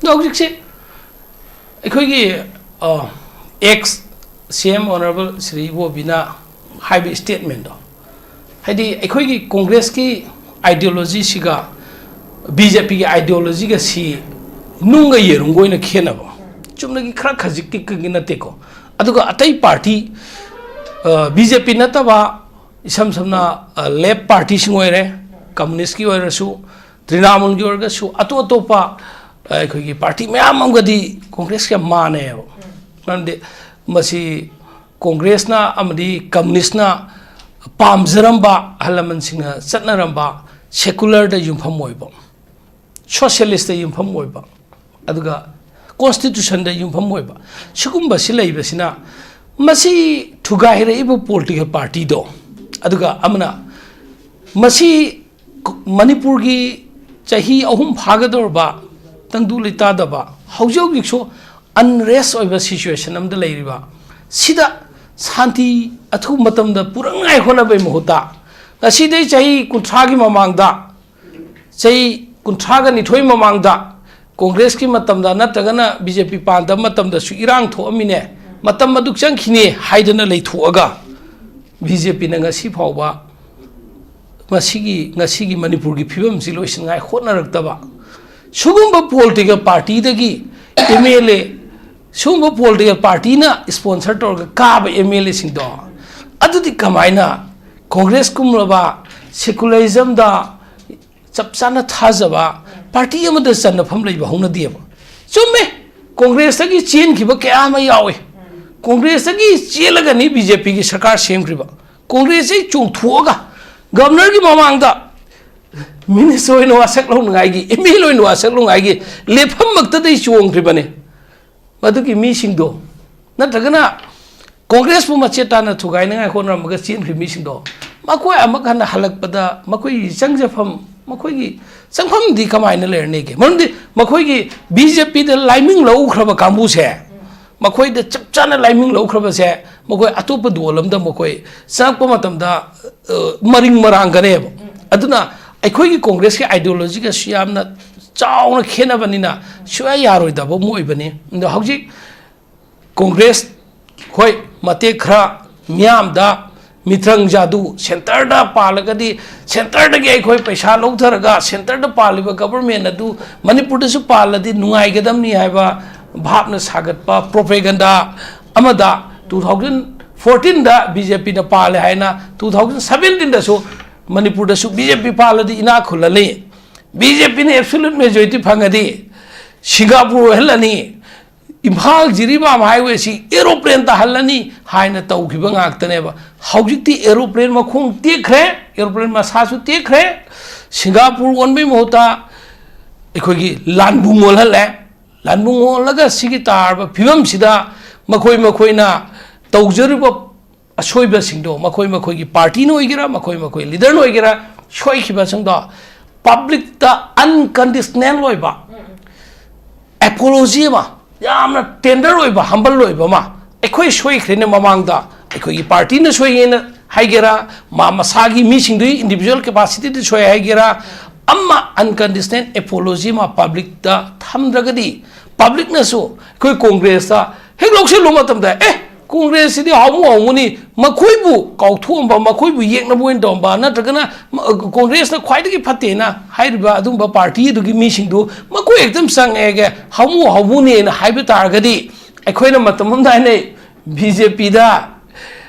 ꯑꯗꯣ ꯍꯧꯖꯤꯛꯁꯤ ꯑꯩꯈꯣꯏꯒꯤ, ꯑ, ꯑꯦꯛꯁ ꯁꯤ ꯑꯦꯝ ꯑꯣꯅꯔꯦꯕꯜ ꯁ꯭ꯔꯤ ꯏꯕꯣꯕꯤꯅ ꯍꯥꯏꯕ ꯁ꯭ꯇꯦꯠꯃꯦꯟꯗꯣ, ꯍꯥꯏꯗꯤ ꯑꯩꯈꯣꯏꯒꯤ ꯀꯣꯡꯒ꯭ꯔꯦꯁꯀꯤ ꯑꯥꯏꯗꯤꯌꯣꯂꯣꯖꯤꯁꯤꯒ ꯕꯤ ꯖꯦ ꯄꯤꯒꯤ ꯑꯥꯏꯗꯤꯌꯣꯂꯣꯖꯤꯒꯁꯤ ꯅꯨꯡꯒ ꯌꯦꯔꯨꯝꯒ ꯑꯣꯏꯅ ꯈꯦꯠꯅꯕ, ꯆꯨꯝꯅꯒꯤ ꯈꯔ ꯈꯖꯤꯛꯀꯤ ꯈꯛꯀꯤ ꯅꯠꯇꯦꯀꯣ꯫ ꯑꯗꯨꯒ ꯑꯇꯩ ꯄꯥꯔꯇꯤ, ꯑ, ꯕꯤ ꯖꯦ ꯄꯤ ꯅꯠꯇꯕ ꯏꯁꯝ ꯁꯝꯅ, ꯑ, ꯂꯦꯐ ꯄꯥꯔꯇꯤꯁꯤꯡ ꯑꯣꯏꯔꯦ, ꯀꯝꯃꯨꯅꯤꯁꯀꯤ ꯑꯣꯏꯔꯁꯨ, ꯇ꯭ꯔꯤꯅꯥꯃꯨꯜꯒꯤ ꯑꯣꯏꯔꯒꯁꯨ, ꯑꯇꯣꯞ ꯑꯇꯣꯞꯄ, ꯑ, ꯑꯩꯈꯣꯏꯒꯤ ꯄꯥꯔꯇꯤ ꯃꯌꯥꯝ ꯑꯃꯒꯗꯤ ꯀꯣꯡꯒ꯭ꯔꯦꯁꯀ ꯌꯥꯝ ꯃꯥꯟꯅꯩꯌꯦꯕ꯫ ꯃꯔꯝꯗꯤ ꯃꯁꯤ ꯀꯣꯡꯒ꯭ꯔꯦꯁꯅ ꯑꯃꯗꯤ ꯀꯝꯃꯨꯅꯤꯁꯅ ꯄꯥꯝꯖꯔꯝꯕ, ꯑꯍꯜ ꯂꯃꯟꯁꯤꯡꯅ ꯆꯠꯅꯔꯝꯕ ꯁꯦꯀꯨꯂꯔꯗ ꯌꯨꯝꯐꯝ ꯑꯣꯏꯕ, ꯁꯣꯁꯤꯌꯦꯂꯤꯁꯇ ꯌꯨꯝꯐꯝ ꯑꯣꯏꯕ, ꯑꯗꯨꯒ ꯀꯣꯟꯁꯇꯤꯇ꯭ꯌꯨꯁꯟꯗ ꯌꯨꯝꯐꯝ ꯑꯣꯏꯕ, ꯁꯤꯒꯨꯝꯕꯁꯤ ꯂꯩꯕꯁꯤꯅ ꯃꯁꯤ ꯊꯨꯒꯥꯏꯔꯛꯏꯕ ꯄꯣꯂꯤꯇꯤꯀꯦꯜ ꯄꯥꯔꯇꯤꯗꯣ, ꯑꯗꯨꯒ ꯑꯃꯅ ꯃꯁꯤ ꯃꯅꯤꯄꯨꯔꯒꯤ ꯆꯍꯤ ꯑꯍꯨꯝ ꯐꯥꯒꯗꯧꯔꯕ ꯇꯪꯗꯨ ꯂꯩꯇꯥꯗꯕ, ꯍꯧꯖꯤꯛ ꯍꯧꯖꯤꯛꯁꯨ ꯑꯟꯔꯦꯁ ꯑꯣꯏꯕ ꯁꯤꯆꯨꯋꯦꯁꯟ ꯑꯃꯗ ꯂꯩꯔꯤꯕ ꯁꯤꯗ ꯁꯥꯟꯇꯤ ꯑꯊꯨꯕ ꯃꯇꯝꯗ ꯄꯨꯔꯛꯅꯉꯥꯏ ꯍꯣꯠꯅꯕꯒꯤ ꯃꯍꯨꯠꯇ, ꯉꯁꯤꯗꯩ ꯆꯍꯤ ꯀꯨꯟꯊ꯭ꯔꯥꯒꯤ ꯃꯃꯥꯡꯗ, ꯆꯍꯤ ꯀꯨꯟꯊ꯭ꯔꯥꯒ ꯅꯤꯊꯣꯏ ꯃꯃꯥꯡꯗ ꯀꯣꯡꯒ꯭ꯔꯦꯁꯀꯤ ꯃꯇꯝꯗ ꯅꯠꯇ꯭ꯔꯒꯅ ꯕꯤ ꯖꯦ ꯄꯤ ꯄꯥꯟꯗꯕ ꯃꯇꯝꯗꯁꯨ ꯏꯔꯥꯡ ꯊꯣꯛꯑꯝꯃꯤꯅꯦ, ꯃꯇꯝ ꯑꯗꯨꯛ ꯆꯪꯈꯤꯅꯤ ꯍꯥꯏꯗꯅ ꯂꯩꯊꯣꯛꯑꯒ, ꯕꯤ ꯖꯦ ꯄꯤꯅ ꯉꯁꯤ ꯐꯥꯎꯕ ꯃꯁꯤꯒꯤ, ꯉꯁꯤꯒꯤ ꯃꯅꯤꯄꯨꯔꯒꯤ ꯐꯤꯕꯝꯁꯤ ꯂꯣꯏꯁꯤꯟꯉꯥꯏ ꯍꯣꯠꯅꯔꯛꯇꯕ, ꯁꯤꯒꯨꯝꯕ ꯄꯣꯂꯤꯇꯤꯀꯦꯜ ꯄꯥꯔꯇꯤꯗꯒꯤ ꯑꯦꯝ ꯑꯦꯜ ꯑꯦ, ꯁꯤꯒꯨꯝꯕ ꯄꯣꯂꯤꯇꯤꯀꯦꯜ ꯄꯥꯔꯇꯤꯅ ꯁ꯭ꯄꯣꯟꯁꯔ ꯇꯧꯔꯒ ꯀꯥꯕ ꯑꯦꯝ ꯑꯦꯜ ꯑꯦꯁꯤꯡꯗꯣ, ꯑꯗꯨꯗꯤ ꯀꯃꯥꯏꯅ ꯀꯣꯡꯒ꯭ꯔꯦꯁꯀꯨꯝꯂꯕ ꯁꯦꯀꯨꯂꯔꯤꯖꯝꯗ ꯆꯞ ꯆꯥꯅ ꯊꯥꯖꯕ ꯄꯥꯔꯇꯤ ꯑꯃꯗ ꯆꯟꯅꯐꯝ ꯂꯩꯕ ꯍꯧꯅꯗꯦꯕ? ꯆꯨꯝꯃꯦ, ꯀꯣꯡꯒ꯭ꯔꯦꯁꯇꯒꯤ ꯆꯦꯟꯈꯤꯕ ꯀꯌꯥ ꯑꯃ ꯌꯥꯎꯏ꯫ ꯀꯣꯡꯒ꯭ꯔꯦꯁꯇꯒꯤ ꯆꯦꯜꯂꯒꯅꯤ ꯕꯤ ꯖꯦ ꯄꯤꯒꯤ ꯁꯔꯀꯥꯔ ꯁꯦꯝꯈ꯭ꯔꯤꯕ꯫ ꯀꯣꯡꯒ꯭ꯔꯦꯁꯇꯒꯤ ꯆꯣꯡꯊꯣꯛꯑꯒ ꯒꯕꯔꯅꯔꯒꯤ ꯃꯃꯥꯡꯗ ꯃꯤꯅꯤꯁꯇꯔ ꯑꯣꯏꯅ ꯋꯥꯁꯛ ꯂꯧꯅꯉꯥꯏꯒꯤ, ꯑꯦꯝ ꯑꯦꯜ ꯑꯦ ꯑꯣꯏꯅ ꯋꯥꯁꯛ ꯂꯧꯅꯉꯥꯏꯒꯤ ꯂꯦꯞꯐꯝꯃꯛꯇꯗꯒꯤ ꯆꯣꯡꯈ꯭ꯔꯤꯕꯅꯤ꯫ ꯃꯗꯨꯒꯤ ꯃꯤꯁꯤꯡꯗꯣ, ꯅꯠꯇ꯭ꯔꯒꯅ ꯀꯣꯡꯒ꯭ꯔꯦꯁꯄꯨ ꯃꯆꯦꯠ ꯇꯥꯅ ꯊꯨꯒꯥꯏꯅꯉꯥꯏ ꯍꯣꯠꯅꯔꯝꯃꯒ ꯆꯦꯟꯈ꯭ꯔꯤꯕ ꯃꯤꯁꯤꯡꯗꯣ, ꯃꯈꯣꯏ ꯑꯃꯨꯛ ꯍꯟꯅ ꯍꯜꯂꯛꯄꯗ ꯃꯈꯣꯏꯒꯤ ꯆꯪꯖꯐꯝ, ꯃꯈꯣꯏꯒꯤ ꯆꯪꯐꯝꯗꯤ ꯀꯃꯥꯏꯅ ꯂꯩꯔꯅꯤꯒꯦ? ꯃꯔꯝꯗꯤ ꯃꯈꯣꯏꯒꯤ ꯕꯤ ꯖꯦ ꯄꯤꯗ ꯂꯥꯏꯃꯤꯡ ꯂꯧꯈ꯭ꯔꯕ ꯀꯥꯡꯕꯨꯁꯦ, ꯃꯈꯣꯏꯗ ꯆꯞ ꯆꯥꯅ ꯂꯥꯏꯃꯤꯡ ꯂꯧꯈ꯭ꯔꯕꯁꯦ, ꯃꯈꯣꯏ ꯑꯇꯣꯞꯄ ꯗꯣꯜ ꯑꯃꯗ ꯃꯈꯣꯏ ꯆꯪꯉꯛꯄ ꯃꯇꯝꯗ, ꯑ, ꯃꯔꯤꯡ ꯃꯔꯥꯡꯒꯅꯦꯕ꯫ ꯑꯗꯨꯅ ꯑꯩꯈꯣꯏꯒꯤ ꯀꯣꯡꯒ꯭ꯔꯦꯁꯀꯤ ideologyꯒꯁꯨ ꯌꯥꯝꯅ ꯆꯥꯎꯅ ꯈꯦꯠꯅꯕꯅꯤꯅ ꯁꯨꯡꯌꯥ ꯌꯥꯔꯣꯏꯗꯕ ꯑꯃ ꯑꯣꯏꯕꯅꯤ꯫ ꯑꯗꯣ ꯍꯧꯖꯤꯛ ꯀꯣꯡꯒ꯭ꯔꯦꯁ, ꯍꯣꯏ, ꯃꯇꯦꯛ ꯈꯔ ꯃꯤꯌꯥꯝꯗ ꯃꯤꯇ꯭ꯔꯪ ꯖꯥꯗꯨ, ꯁꯦꯟꯇꯔꯗ ꯄꯥꯜꯂꯒꯗꯤ, ꯁꯦꯟꯇꯔꯗꯒꯤ ꯑꯩꯈꯣꯏ ꯄꯩꯁꯥ ꯂꯧꯊꯔꯒ ꯁꯦꯟꯇꯔꯗ ꯄꯥꯜꯂꯤꯕ ꯒꯕꯔꯃꯦꯟ ꯑꯗꯨ ꯃꯅꯤꯄꯨꯔꯗꯁꯨ ꯄꯥꯜꯂꯗꯤ ꯅꯨꯡꯉꯥꯏꯒꯗꯕꯅꯤ ꯍꯥꯏꯕ ꯚꯥꯞꯅ ꯁꯥꯒꯠꯄ propaganda ꯑꯃꯗ, two thousand fourteenꯗ ꯕꯤ ꯖꯦ ꯄꯤꯅ ꯄꯥꯜꯂꯦ ꯍꯥꯏꯅ two thousand seventeenꯗꯁꯨ ꯃꯅꯤꯄꯨꯔꯗꯁꯨ ꯕꯤ ꯖꯦ ꯄꯤ ꯄꯥꯜꯂꯗꯤ ꯏꯅꯥꯛ ꯈꯨꯜꯂꯅꯤ, ꯕꯤ ꯖꯦ ꯄꯤꯅ absolute majority ꯐꯪꯉꯗꯤ ꯁꯤꯡꯒꯥꯄꯨꯔ ꯑꯣꯏꯍꯜꯂꯅꯤ, ꯏꯝꯐꯥꯜ ꯖꯤꯔꯤꯕꯥꯝ highwayꯁꯤ aeroplane ꯇꯥꯍꯜꯂꯅꯤ ꯍꯥꯏꯅ ꯇꯧꯈꯤꯕ ꯉꯥꯛꯇꯅꯦꯕ꯫ ꯍꯧꯖꯤꯛꯇꯤ aeroplane ꯃꯈꯣꯡ ꯇꯦꯛꯈ꯭ꯔꯦ, aeroplane ꯃꯁꯥꯁꯨ ꯇꯦꯛꯈ꯭ꯔꯦ꯫ ꯁꯤꯡꯒꯥꯄꯨꯔ ꯑꯣꯟꯕꯒꯤ ꯃꯍꯨꯠꯇ ꯑꯩꯈꯣꯏꯒꯤ ꯂꯥꯟꯕꯨꯡ ꯑꯣꯜꯍꯜꯂꯦ꯫ ꯂꯥꯟꯕꯨꯡ ꯑꯣꯜꯂꯒ ꯁꯤꯒꯤ ꯇꯥꯔꯕ ꯐꯤꯕꯝꯁꯤꯗ ꯃꯈꯣꯏ ꯃꯈꯣꯏꯅ ꯇꯧꯖꯔꯤꯕ ꯑꯁꯣꯏꯕꯁꯤꯡꯗꯣ, ꯃꯈꯣꯏ ꯃꯈꯣꯏꯒꯤ ꯄꯥꯔꯇꯤꯅ ꯑꯣꯏꯒꯦꯔꯥ, ꯃꯈꯣꯏ ꯃꯈꯣꯏ ꯂꯤꯗꯔꯅ ꯑꯣꯏꯒꯦꯔꯥ, ꯁꯣꯏꯈꯤꯕꯁꯤꯡꯗꯣ publicꯇ unconditional ꯑꯣꯏꯕ apology ꯑꯃ, ꯌꯥꯝꯅ tender ꯑꯣꯏꯕ, humble ꯑꯣꯏꯕ ꯑꯃ, ꯑꯩꯈꯣꯏ ꯁꯣꯏꯈ꯭ꯔꯦꯅꯦ ꯃꯃꯥꯡꯗ, ꯑꯩꯈꯣꯏꯒꯤ ꯄꯥꯔꯇꯤꯅ ꯁꯣꯏꯌꯦꯅ ꯍꯥꯏꯒꯦꯔꯥ, ꯃꯥ ꯃꯁꯥꯒꯤ ꯃꯤꯁꯤꯡꯗꯨꯒꯤ individual capacityꯗ ꯁꯣꯏ ꯍꯥꯏꯒꯦꯔꯥ, ꯑꯃ unconditional apology ꯑꯃ publicꯇ ꯊꯝꯗ꯭ꯔꯒꯗꯤ, publicꯅꯁꯨ ꯑꯩꯈꯣꯏ ꯀꯣꯡꯒ꯭ꯔꯦꯁꯇ ꯍꯦꯛ ꯂꯧꯁꯤꯜꯂꯨ ꯃꯇꯝꯗ, "ꯑꯦ, ꯀꯣꯡꯒ꯭ꯔꯦꯁꯁꯤꯗꯤ ꯍꯥꯎꯃꯨ ꯍꯥꯎꯃꯨꯅꯤ, ꯃꯈꯣꯏꯕꯨ ꯀꯥꯎꯊꯣꯛꯑꯝꯕ, ꯃꯈꯣꯏꯕꯨ ꯌꯦꯛꯅꯕ ꯑꯣꯏꯅ ꯇꯧꯔꯝꯕ, ꯅꯠꯇ꯭ꯔꯒꯅ ꯃ-, ꯀꯣꯡꯒ꯭ꯔꯦꯁꯅ ꯈ꯭ꯋꯥꯏꯗꯒꯤ ꯐꯠꯇꯦꯅ ꯍꯥꯏꯔꯤꯕ ꯑꯗꯨꯝꯕ ꯄꯥꯔꯇꯤ ꯑꯗꯨꯒꯤ ꯃꯤꯁꯤꯡꯗꯨ ꯃꯈꯣꯏ ꯍꯦꯛꯇ ꯆꯪꯉꯛꯑꯒꯦ, ꯍꯥꯎꯃꯨ ꯍꯥꯎꯃꯨꯅꯦꯅ ꯍꯥꯏꯕ ꯇꯥꯔꯒꯗꯤ, ꯑꯩꯈꯣꯏꯅ ꯃꯇꯝ ꯑꯃꯗ ꯍꯥꯏꯅꯩ, ꯕꯤ ꯖꯦ ꯄꯤꯗ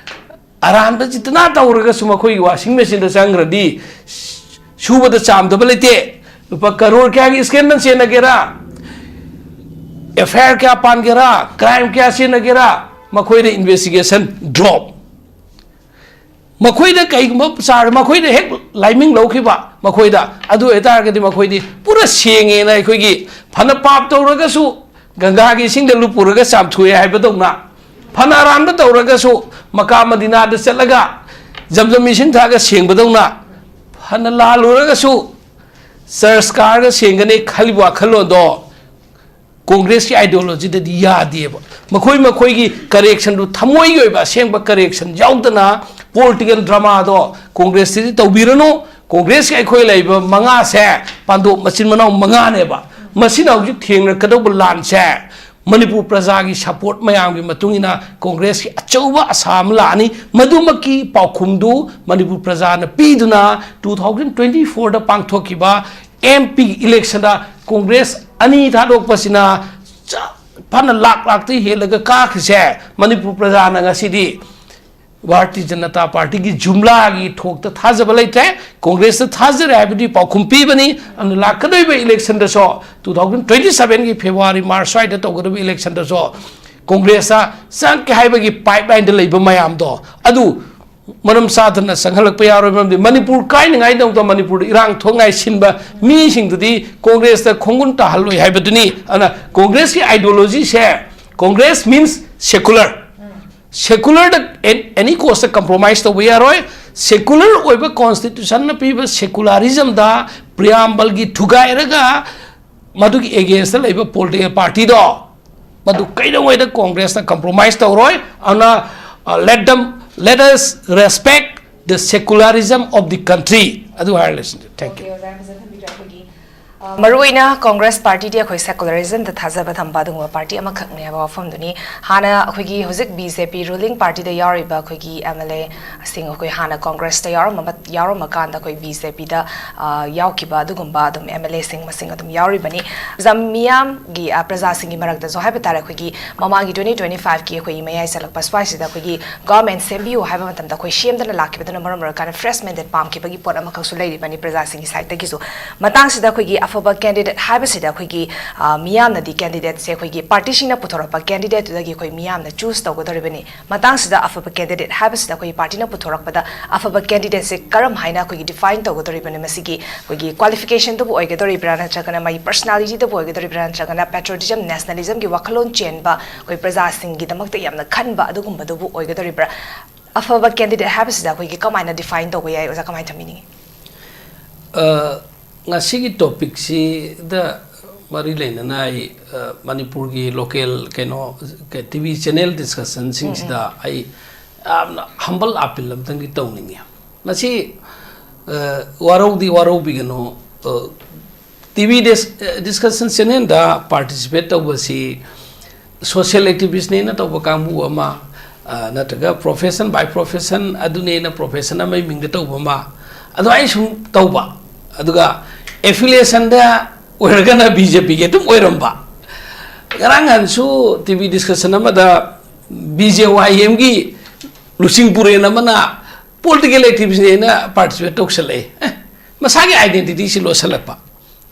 ꯑꯔꯥꯟꯕ ꯖꯤꯇꯅꯥ ꯇꯧꯔꯒꯁꯨ ꯃꯈꯣꯏꯒꯤ ꯋꯥꯁꯤꯡ ꯃꯦꯆꯤꯟꯗ ꯆꯪꯈ꯭ꯔꯗꯤ ꯁꯨꯕꯗ ꯆꯥꯝꯗꯕ ꯂꯩꯇꯦ꯫ ꯂꯨꯄꯥ ꯀꯔꯣꯔ ꯀꯌꯥꯒꯤ ꯁ꯭ꯀꯦꯟꯗꯜ ꯆꯦꯟꯅꯒꯦꯔꯥ, ꯑꯦꯐ ꯑꯥꯏ ꯑꯥꯔ ꯀꯌꯥ ꯄꯥꯟꯒꯦꯔꯥ, ꯀ꯭ꯔꯥꯏꯝ ꯀꯌꯥ ꯆꯦꯟꯅꯒꯦꯔꯥ, ꯃꯈꯣꯏꯗ ꯏꯟꯚꯦꯁꯇꯤꯒꯦꯁꯟ ꯗ꯭ꯔꯣꯞ꯫ ꯃꯈꯣꯏꯗ ꯀꯩꯒꯨꯝꯕ ꯆꯥꯔ, ꯃꯈꯣꯏꯗ ꯍꯦꯛ ꯂꯥꯏꯃꯤꯡ ꯂꯧꯈꯤꯕ ꯃꯈꯣꯏꯗ, ꯑꯗꯨ ꯑꯣꯏꯇꯥꯔꯒꯗꯤ ꯃꯈꯣꯏꯗꯤ ꯄꯨꯔꯥ ꯁꯦꯡꯉꯦꯅ, ꯑꯩꯈꯣꯏꯒꯤ ꯐꯅ ꯄꯥꯞ ꯇꯧꯔꯒꯁꯨ ꯒꯪꯒꯥꯒꯤ ꯏꯁꯤꯡꯗ ꯂꯨꯞꯄꯨꯔꯒ ꯆꯥꯝꯊꯣꯛꯑꯦ ꯍꯥꯏꯕꯗꯧꯅ, ꯐꯅ ꯑꯔꯥꯟꯕ ꯇꯧꯔꯒꯁꯨ ꯃꯀꯥ ꯃꯗꯤꯅꯥꯗ ꯆꯠꯂꯒ ꯖꯝꯖꯝ ꯏꯁꯤꯡ ꯊꯛꯑꯒ ꯁꯦꯡꯕꯗꯧꯅ, ꯐꯅ ꯂꯥꯜꯂꯨꯔꯒꯁꯨ ꯆꯔꯆ ꯀꯥꯔꯒ ꯁꯦꯡꯒꯅꯤ ꯈꯜꯂꯤꯕ ꯋꯥꯈꯜꯂꯣꯟꯗꯣ ꯀꯣꯡꯒ꯭ꯔꯦꯁꯀꯤ ideologyꯗꯗꯤ ꯌꯥꯗꯦꯕ꯫ ꯃꯈꯣꯏ ꯃꯈꯣꯏꯒꯤ correctionꯗꯨ, ꯊꯃꯣꯏꯒꯤ ꯑꯣꯏꯕ ꯑꯁꯦꯡꯕ correction ꯌꯥꯎꯗꯅ political dramaꯗꯣ ꯀꯣꯡꯒ꯭ꯔꯦꯁꯇꯗꯤ ꯇꯧꯕꯤꯔꯅꯨ꯫ ꯀꯣꯡꯒ꯭ꯔꯦꯁꯀꯤ ꯑꯩꯈꯣꯏ ꯂꯩꯔꯤꯕ ꯃꯉꯥꯁꯦ ꯄꯥꯟꯗꯣꯞ ꯃꯆꯤꯟ ꯃꯅꯥꯎ ꯃꯉꯥꯅꯦꯕ꯫ ꯃꯁꯤꯅ ꯍꯧꯖꯤꯛ ꯊꯦꯡꯅꯔꯛꯀꯗꯧꯕ ꯂꯥꯟꯁꯦ ꯃꯅꯤꯄꯨꯔ ꯄ꯭ꯔꯖꯥꯒꯤ support ꯃꯌꯥꯝꯒꯤ ꯃꯇꯨꯡ ꯏꯟꯅ ꯀꯣꯡꯒ꯭ꯔꯦꯁꯀꯤ ꯑꯆꯧꯕ ꯑꯁꯥ ꯑꯃ ꯂꯥꯛꯑꯅꯤ꯫ ꯃꯗꯨꯃꯛꯀꯤ ꯄꯥꯎꯈꯨꯝꯗꯨ ꯃꯅꯤꯄꯨꯔ ꯄ꯭ꯔꯖꯥꯅ ꯄꯤꯗꯨꯅ two thousand twenty fourꯗ ꯄꯥꯡꯊꯣꯛꯈꯤꯕ M P electionꯗ ꯀꯣꯡꯒ꯭ꯔꯦꯁ ꯑꯅꯤ ꯊꯥꯗꯣꯛꯄꯁꯤꯅ ꯆ-, ꯐꯅ ꯂꯥꯛ ꯂꯥꯛꯇ ꯍꯦꯜꯂꯒ ꯀꯥꯈ꯭ꯔꯤꯁꯦ ꯃꯅꯤꯄꯨꯔ ꯄ꯭ꯔꯖꯥꯅ ꯉꯁꯤꯗꯤ ꯚꯥꯔꯇꯤꯌ ꯖꯅꯇꯥ ꯄꯥꯔꯇꯤꯒꯤ ꯖꯨꯝꯂꯥꯒꯤ ꯊꯣꯛꯇ ꯊꯥꯖꯕ ꯂꯩꯇ꯭ꯔꯦ꯫ ꯀꯣꯡꯒ꯭ꯔꯦꯁꯇ ꯊꯥꯖꯔꯦ ꯍꯥꯏꯕꯗꯤ ꯄꯥꯎꯈꯨꯝ ꯄꯤꯕꯅꯤ꯫ ꯑꯗꯨꯅ ꯂꯥꯛꯀꯗꯧꯔꯤꯕ electionꯗꯁꯨ, two thousand twenty sevenꯒꯤ February March ꯁ꯭ꯋꯥꯏꯗ ꯇꯧꯒꯗꯕ electionꯗꯁꯨ ꯀꯣꯡꯒ꯭ꯔꯦꯁꯇ ꯆꯪꯉꯛꯀꯦ ꯍꯥꯏꯕꯒꯤ pipelineꯗ ꯂꯩꯕ ꯃꯌꯥꯝꯗꯣ ꯑꯗꯨ ꯃꯔꯝ ꯆꯥꯗꯅ ꯆꯪꯍꯜꯂꯛꯄ ꯌꯥꯔꯣꯏ꯫ ꯃꯔꯝꯗꯤ ꯃꯅꯤꯄꯨꯔ ꯀꯥꯏꯅꯉꯥꯏꯗꯃꯛꯇ ꯃꯅꯤꯄꯨꯔꯗ ꯏꯔꯥꯡ ꯊꯣꯛꯉꯥꯏ ꯁꯤꯟꯕ ꯃꯤꯁꯤꯡꯗꯨꯗꯤ ꯀꯣꯡꯒ꯭ꯔꯦꯁꯇ ꯈꯣꯡꯒꯨꯟ ꯇꯥꯍꯜꯂꯣꯏ ꯍꯥꯏꯕꯗꯨꯅꯤ꯫ ꯑꯗꯨꯅ ꯀꯣꯡꯒ꯭ꯔꯦꯁꯀꯤ ideologyꯁꯦ, Congress means secular, secularꯗ an-, any cost compromise ꯇꯧꯕ ꯌꯥꯔꯣꯏ꯫ Secular ꯑꯣꯏꯕ constitutionꯅ ꯄꯤꯕ secularismꯗ preambleꯒꯤ ꯊꯨꯒꯥꯏꯔꯒ ꯃꯗꯨꯒꯤ againstꯇ ꯂꯩꯕ political partyꯗꯣ ꯃꯗꯨ ꯀꯩꯗꯧꯉꯩꯗ ꯀꯣꯡꯒ꯭ꯔꯦꯁꯅ compromise ꯇꯧꯔꯣꯏ꯫ ꯑꯗꯨꯅ, uh, let them, let us respect the secularism of the country ꯑꯗꯨ ꯍꯥꯏꯔ ꯂꯣꯏꯁꯤꯟꯖꯔꯦ꯫ Thank you꯫ Okay, ꯑꯣꯖꯥ, ꯐꯖꯅ ꯊꯝꯕꯤꯔꯦ꯫ ꯑꯩꯈꯣꯏꯒꯤ ꯃꯔꯨꯑꯣꯏꯅ ꯀꯣꯡꯒ꯭ꯔꯦꯁ ꯄꯥꯔꯇꯤꯗꯤ ꯑꯩꯈꯣꯏ ꯁꯦꯀꯨꯂꯔꯤꯖꯝꯗ ꯊꯥꯖꯕ ꯊꯝꯕ ꯑꯗꯨꯒꯨꯝꯕ ꯄꯥꯔꯇꯤ ꯑꯃꯈꯛꯅꯤ ꯍꯥꯏꯕ ꯋꯥꯐꯝꯗꯨꯅꯤ꯫ ꯍꯥꯟꯅ ꯑꯩꯈꯣꯏꯒꯤ ꯍꯧꯖꯤꯛ ꯕꯤ ꯖꯦ ꯄꯤ ꯔꯨꯂꯤꯡ ꯄꯥꯔꯇꯤꯗ ꯌꯥꯎꯔꯤꯕ ꯑꯩꯈꯣꯏꯒꯤ ꯑꯦꯝ ꯑꯦꯜ ꯑꯦꯁꯤꯡ, ꯑꯩꯈꯣꯏ ꯍꯥꯟꯅ ꯀꯣꯡꯒ꯭ꯔꯦꯁꯇ ꯌꯥꯎꯔꯝꯕ ꯃꯠ-, ꯌꯥꯎꯔꯝꯃꯀꯥꯟꯗ ꯑꯩꯈꯣꯏ ꯕꯤ ꯖꯦ ꯄꯤꯗ, ꯑ, ꯌꯥꯎꯈꯤꯕ ꯑꯗꯨꯒꯨꯝꯕ ꯑꯗꯨꯝ ꯑꯦꯝ ꯑꯦꯜ ꯑꯦꯁꯤꯡ ꯃꯁꯤꯡ ꯑꯗꯨꯝ ꯌꯥꯎꯔꯤꯕꯅꯤ꯫ ꯖꯝ-, ꯃꯤꯌꯥꯝꯒꯤ, ꯑ, ꯄ꯭ꯔꯖꯥꯁꯤꯡꯒꯤ ꯃꯔꯛꯇꯁꯨ ꯍꯥꯏꯕ ꯇꯥꯔꯦ, ꯑꯩꯈꯣꯏꯒꯤ ꯃꯃꯥꯡꯒꯤ ꯇ꯭ꯋꯦꯟꯇꯤ ꯇ꯭ꯋꯦꯟꯇꯤ ꯐꯥꯏꯚꯀꯤ ꯑꯩꯈꯣꯏꯒꯤ ꯃꯌꯥꯏ ꯆꯜꯂꯛꯄ ꯁ꯭ꯋꯥꯏꯁꯤꯗ ꯑꯩꯈꯣꯏꯒꯤ ꯒꯣꯚꯔꯟꯃꯦꯟꯠ ꯁꯦꯝꯕꯤꯌꯨ ꯍꯥꯏꯕ ꯃꯇꯝꯗ ꯑꯩꯈꯣꯏ ꯁꯦꯝꯗꯅ ꯂꯥꯛꯈꯤꯕꯗꯨꯅ ꯃꯔꯝ ꯑꯣꯏꯔꯀꯥꯟꯗ ꯐ꯭ꯔꯦꯁ ꯃꯦꯟꯗꯦꯠ ꯄꯥꯝꯈꯤꯕꯒꯤ ꯄꯣꯠ ꯑꯃꯈꯛꯁꯨ ꯂꯩꯔꯤꯕꯅꯤ ꯄ꯭ꯔꯖꯥꯁꯤꯡꯒꯤ ꯁꯥꯏꯠꯇꯒꯤꯁꯨ꯫ ꯃꯇꯥꯡꯁꯤꯗ ꯑꯩꯈꯣꯏꯒꯤ ꯑꯐꯕ ꯀꯦꯟꯗꯤꯗꯦꯠ ꯍꯥꯏꯕꯁꯤꯗ ꯑꯩꯈꯣꯏꯒꯤ, ꯑ, ꯃꯤꯌꯥꯝꯅꯗꯤ ꯀꯦꯟꯗꯤꯗꯦꯠꯁꯦ ꯑꯩꯈꯣꯏꯒꯤ ꯄꯥꯔꯇꯤꯁꯤꯡꯅ ꯄꯨꯊꯣꯔꯛꯄ ꯀꯦꯟꯗꯤꯗꯦꯠꯇꯨꯗꯒꯤ ꯑꯩꯈꯣꯏ ꯃꯤꯌꯥꯝꯅ ꯆꯨꯁ ꯇꯧꯒꯗꯧꯔꯤꯕꯅꯤ꯫ ꯃꯇꯥꯡꯁꯤꯗ ꯑꯐꯕ ꯀꯦꯟꯗꯤꯗꯦꯠ ꯍꯥꯏꯕꯁꯤꯗ ꯑꯩꯈꯣꯏꯒꯤ ꯄꯥꯔꯇꯤꯅ ꯄꯨꯊꯣꯔꯛꯄꯗ ꯑꯐꯕ ꯀꯦꯟꯗꯤꯗꯦꯠꯁꯦ ꯀꯔꯝ ꯍꯥꯏꯅ ꯑꯩꯈꯣꯏꯒꯤ ꯗꯤꯐꯥꯏꯟ ꯇꯧꯒꯗꯧꯔꯤꯕꯅꯤ? ꯃꯁꯤꯒꯤ ꯑꯩꯈꯣꯏꯒꯤ ꯀ꯭ꯋꯥꯂꯤꯐꯤꯀꯦꯁꯟꯗꯕꯨ ꯑꯣꯏꯒꯗꯧꯔꯤꯕ꯭ꯔꯥ, ꯅꯠꯇ꯭ꯔꯒꯅ ꯃꯥꯒꯤ ꯄꯔꯁꯅꯥꯂꯤꯇꯤꯗꯕꯨ ꯑꯣꯏꯒꯗꯧꯔꯤꯕ꯭ꯔꯥ, ꯅꯠꯇ꯭ꯔꯒꯅ ꯄꯦꯇ꯭ꯔꯣꯇꯤꯖꯝ, ꯅꯦꯁꯅꯦꯂꯤꯖꯝꯒꯤ ꯋꯥꯈꯜꯂꯣꯟ ꯆꯦꯟꯕ ꯑꯩꯈꯣꯏ ꯄ꯭ꯔꯖꯥꯁꯤꯡꯒꯤꯗꯃꯛꯇ ꯌꯥꯝꯅ ꯈꯟꯕ ꯑꯗꯨꯒꯨꯝꯕꯗꯨꯕꯨ ꯑꯣꯏꯒꯗꯧꯔꯤꯕ꯭ꯔꯥ? ꯑꯐꯕ ꯀꯦꯟꯗꯤꯗꯦꯠ ꯍꯥꯏꯕꯁꯤꯗ ꯑꯩꯈꯣꯏꯒꯤ ꯀꯃꯥꯏꯅ ꯗꯤꯐꯥꯏꯟ ꯇꯧꯕ ꯌꯥꯏ, ꯑꯣꯖꯥ, ꯀꯃꯥꯏꯅ ꯊꯝꯕꯤꯅꯤꯡꯉꯤ? ꯑ, ꯉꯁꯤꯒꯤ ꯇꯣꯄꯤꯛꯁꯤꯗ ꯃꯔꯤ ꯂꯩꯅꯅ ꯑꯩ, ꯑ, ꯃꯅꯤꯄꯨꯔꯒꯤ ꯂꯣꯀꯦꯜ ꯀꯩꯅꯣ, ꯀ-, ꯇꯤ ꯚꯤ ꯆꯦꯅꯦꯜ ꯗꯤꯁꯀꯁꯟꯁꯤꯡꯁꯤꯗ ꯑꯩ ꯌꯥꯝꯅ ꯍꯝꯕꯜ ꯑꯥꯄꯤꯜ ꯑꯝꯇꯪꯗꯤ ꯇꯧꯅꯤꯡꯉꯤ꯫ ꯃꯁꯤ, ꯑ, ꯋꯥꯔꯧꯗꯤ ꯋꯥꯔꯧꯕꯤꯒꯅꯨ, ꯑ, ꯇꯤ ꯚꯤ ꯗꯤꯁ-, ꯑ, ꯗꯤꯁꯀꯁꯟ ꯆꯦꯅꯦꯜꯗ ꯄꯥꯔꯇꯤꯁꯤꯄꯦꯠ ꯇꯧꯕꯁꯤ ꯁꯣꯁꯤꯌꯦꯜ ꯑꯦꯛꯇꯤꯚꯤꯁꯅꯦꯅ ꯇꯧꯕ ꯀꯥꯡꯕꯨ ꯑꯃ, ꯑ, ꯅꯠꯇ꯭ꯔꯒ profession by profession ꯑꯗꯨꯅꯦꯅ profession ꯑꯃꯒꯤ ꯃꯤꯡꯗ ꯇꯧꯕ ꯑꯃ, ꯑꯗꯨꯃꯥꯏꯅ ꯁꯨꯝ ꯇꯧꯕ꯫ ꯑꯗꯨꯒ ꯑꯦꯐꯤꯂꯤꯌꯦꯁꯟꯗ ꯑꯣꯏꯔꯒꯅ ꯕꯤ ꯖꯦ ꯄꯤꯒꯤ ꯑꯗꯨꯝ ꯑꯣꯏꯔꯝꯕ꯫ ꯉꯔꯥꯡ ꯅꯍꯥꯟꯁꯨ ꯇꯤ ꯚꯤ ꯗꯤꯁꯀꯁꯟ ꯑꯃꯗ ꯕꯤ ꯖꯦ ꯋꯥꯏ ꯑꯦꯝꯒꯤ ꯂꯨꯆꯤꯡ ꯄꯨꯔꯦꯟ ꯑꯃꯅ ꯄꯣꯂꯤꯇꯤꯀꯦꯜ ꯑꯦꯛꯇꯤꯚꯤꯁꯅꯦꯅ ꯄꯥꯔꯇꯤꯁꯤꯄꯦꯠ ꯇꯧꯁꯜꯂꯛꯑꯦ꯫ ꯑꯦ, ꯃꯁꯥꯒꯤ ꯑꯥꯏꯗꯦꯟꯇꯤꯇꯤꯁꯤ ꯂꯣꯠꯁꯜꯂꯛꯄ꯫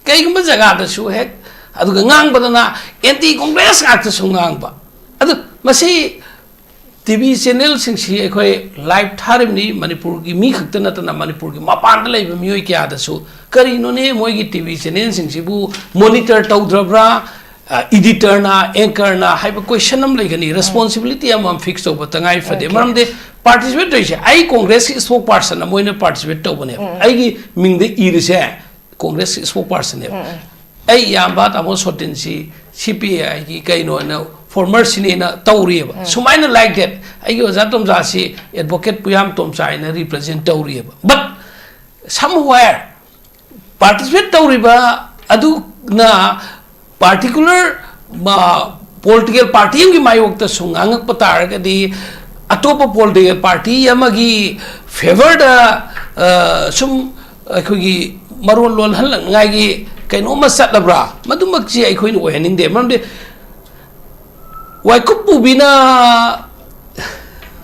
ꯀꯩꯒꯨꯝꯕ ꯖꯒꯥꯗꯁꯨ ꯍꯦꯛ, ꯑꯗꯨꯒ ꯉꯥꯡꯕꯗꯅ ꯑꯦꯟꯇꯤ ꯀꯣꯡꯒ꯭ꯔꯦꯁ ꯉꯥꯛꯇꯁꯨ ꯉꯥꯡꯕ꯫ ꯑꯗꯨ ꯃꯁꯤ ꯇꯤ ꯚꯤ ꯆꯦꯅꯦꯜꯁꯤꯡꯁꯤ ꯑꯩꯈꯣꯏ ꯂꯥꯏꯚ ꯊꯥꯔꯤꯕꯅꯤ, ꯃꯅꯤꯄꯨꯔꯒꯤ ꯃꯤ ꯈꯛꯇ ꯅꯠꯇꯅ ꯃꯅꯤꯄꯨꯔꯒꯤ ꯃꯄꯥꯟꯗ ꯂꯩꯕ ꯃꯤꯑꯣꯏ ꯀꯌꯥꯗꯁꯨ꯫ ꯀꯔꯤꯅꯣꯅꯦ ꯃꯣꯏꯒꯤ ꯇꯤ ꯚꯤ ꯆꯦꯅꯦꯜꯁꯤꯡꯁꯤꯕꯨ ꯃꯣꯅꯤꯇꯔ ꯇꯧꯗ꯭ꯔꯕ꯭ꯔꯥ? ꯑ, ꯏꯗꯤꯇꯔꯅ, ꯑꯦꯡꯀꯔꯅ ꯍꯥꯏꯕ ꯀꯣꯏꯁꯟ ꯑꯃ ꯂꯩꯒꯅꯤ, ꯔꯦꯁꯄꯣꯟꯁꯤꯕꯤꯂꯤꯇꯤ ꯑꯃꯃꯝ ꯐꯤꯛꯁ ꯇꯧꯕ ꯇꯉꯥꯏ ꯐꯗꯦ꯫ Okay. ꯃꯔꯝꯗꯤ ꯄꯥꯔꯇꯤꯁꯤꯄꯦꯠ ꯇꯧꯔꯤꯁꯦ ꯑꯩ ꯀꯣꯡꯒ꯭ꯔꯦꯁꯀꯤ ꯁ꯭ꯄꯣꯛ ꯄꯥꯔꯁꯟ ꯑꯃ ꯑꯣꯏꯅ ꯄꯥꯔꯇꯤꯁꯤꯄꯦꯠ ꯇꯧꯕꯅꯦꯕ꯫ ꯑꯩꯒꯤ ꯃꯤꯡꯗ ꯏꯔꯤꯁꯦ ꯀꯣꯡꯒ꯭ꯔꯦꯁꯀꯤ ꯁ꯭ꯄꯣꯛ ꯄꯥꯔꯁꯟꯅꯦꯕ꯫ ꯑꯩ ꯏꯌꯥꯝꯕ ꯇꯥꯃꯣ ꯁꯣꯇꯤꯟꯁꯤ ꯁꯤ ꯄꯤ ꯑꯥꯏꯒꯤ ꯀꯩꯅꯣꯅ ꯐꯣꯔꯃꯔꯁꯤꯅꯦꯅ ꯇꯧꯔꯤꯑꯕ꯫ ꯁꯨꯃꯥꯏꯅ, like that, ꯑꯩꯒꯤ ꯑꯣꯖꯥ ꯇꯣꯝꯆꯥꯁꯤ ꯑꯦꯗꯚꯣꯀꯦꯠ ꯄꯨꯌꯥꯝ ꯇꯣꯝꯆꯥ ꯍꯥꯏꯅ ꯔꯤꯄ꯭ꯔꯖꯦꯟ ꯇꯧꯔꯤꯑꯕ꯫ But somewhere ꯄꯥꯔꯇꯤꯁꯤꯄꯦꯠ ꯇꯧꯔꯤꯕ ꯑꯗꯨꯅ particular political party ꯑꯃꯒꯤ ꯃꯥꯌꯣꯛꯇꯁꯨ ꯉꯥꯡꯉꯛꯄ ꯇꯥꯔꯒꯗꯤ, ꯑꯇꯣꯞꯄ political party ꯑꯃꯒꯤ favourꯗ ꯁꯨꯝ ꯑꯩꯈꯣꯏꯒꯤ ꯃꯔꯣꯟ ꯂꯣꯜꯍꯜꯂꯛꯅꯉꯥꯏꯒꯤ ꯀꯩꯅꯣꯝꯃ ꯆꯠꯂꯕ꯭ꯔꯥ? ꯃꯗꯨꯃꯛꯁꯤ ꯑꯩꯈꯣꯏꯅ ꯑꯣꯏꯍꯟꯅꯤꯡꯗꯦ꯫ ꯃꯔꯝꯗꯤ ꯋꯥꯏꯀꯨꯞ ꯄꯨꯕꯤꯅ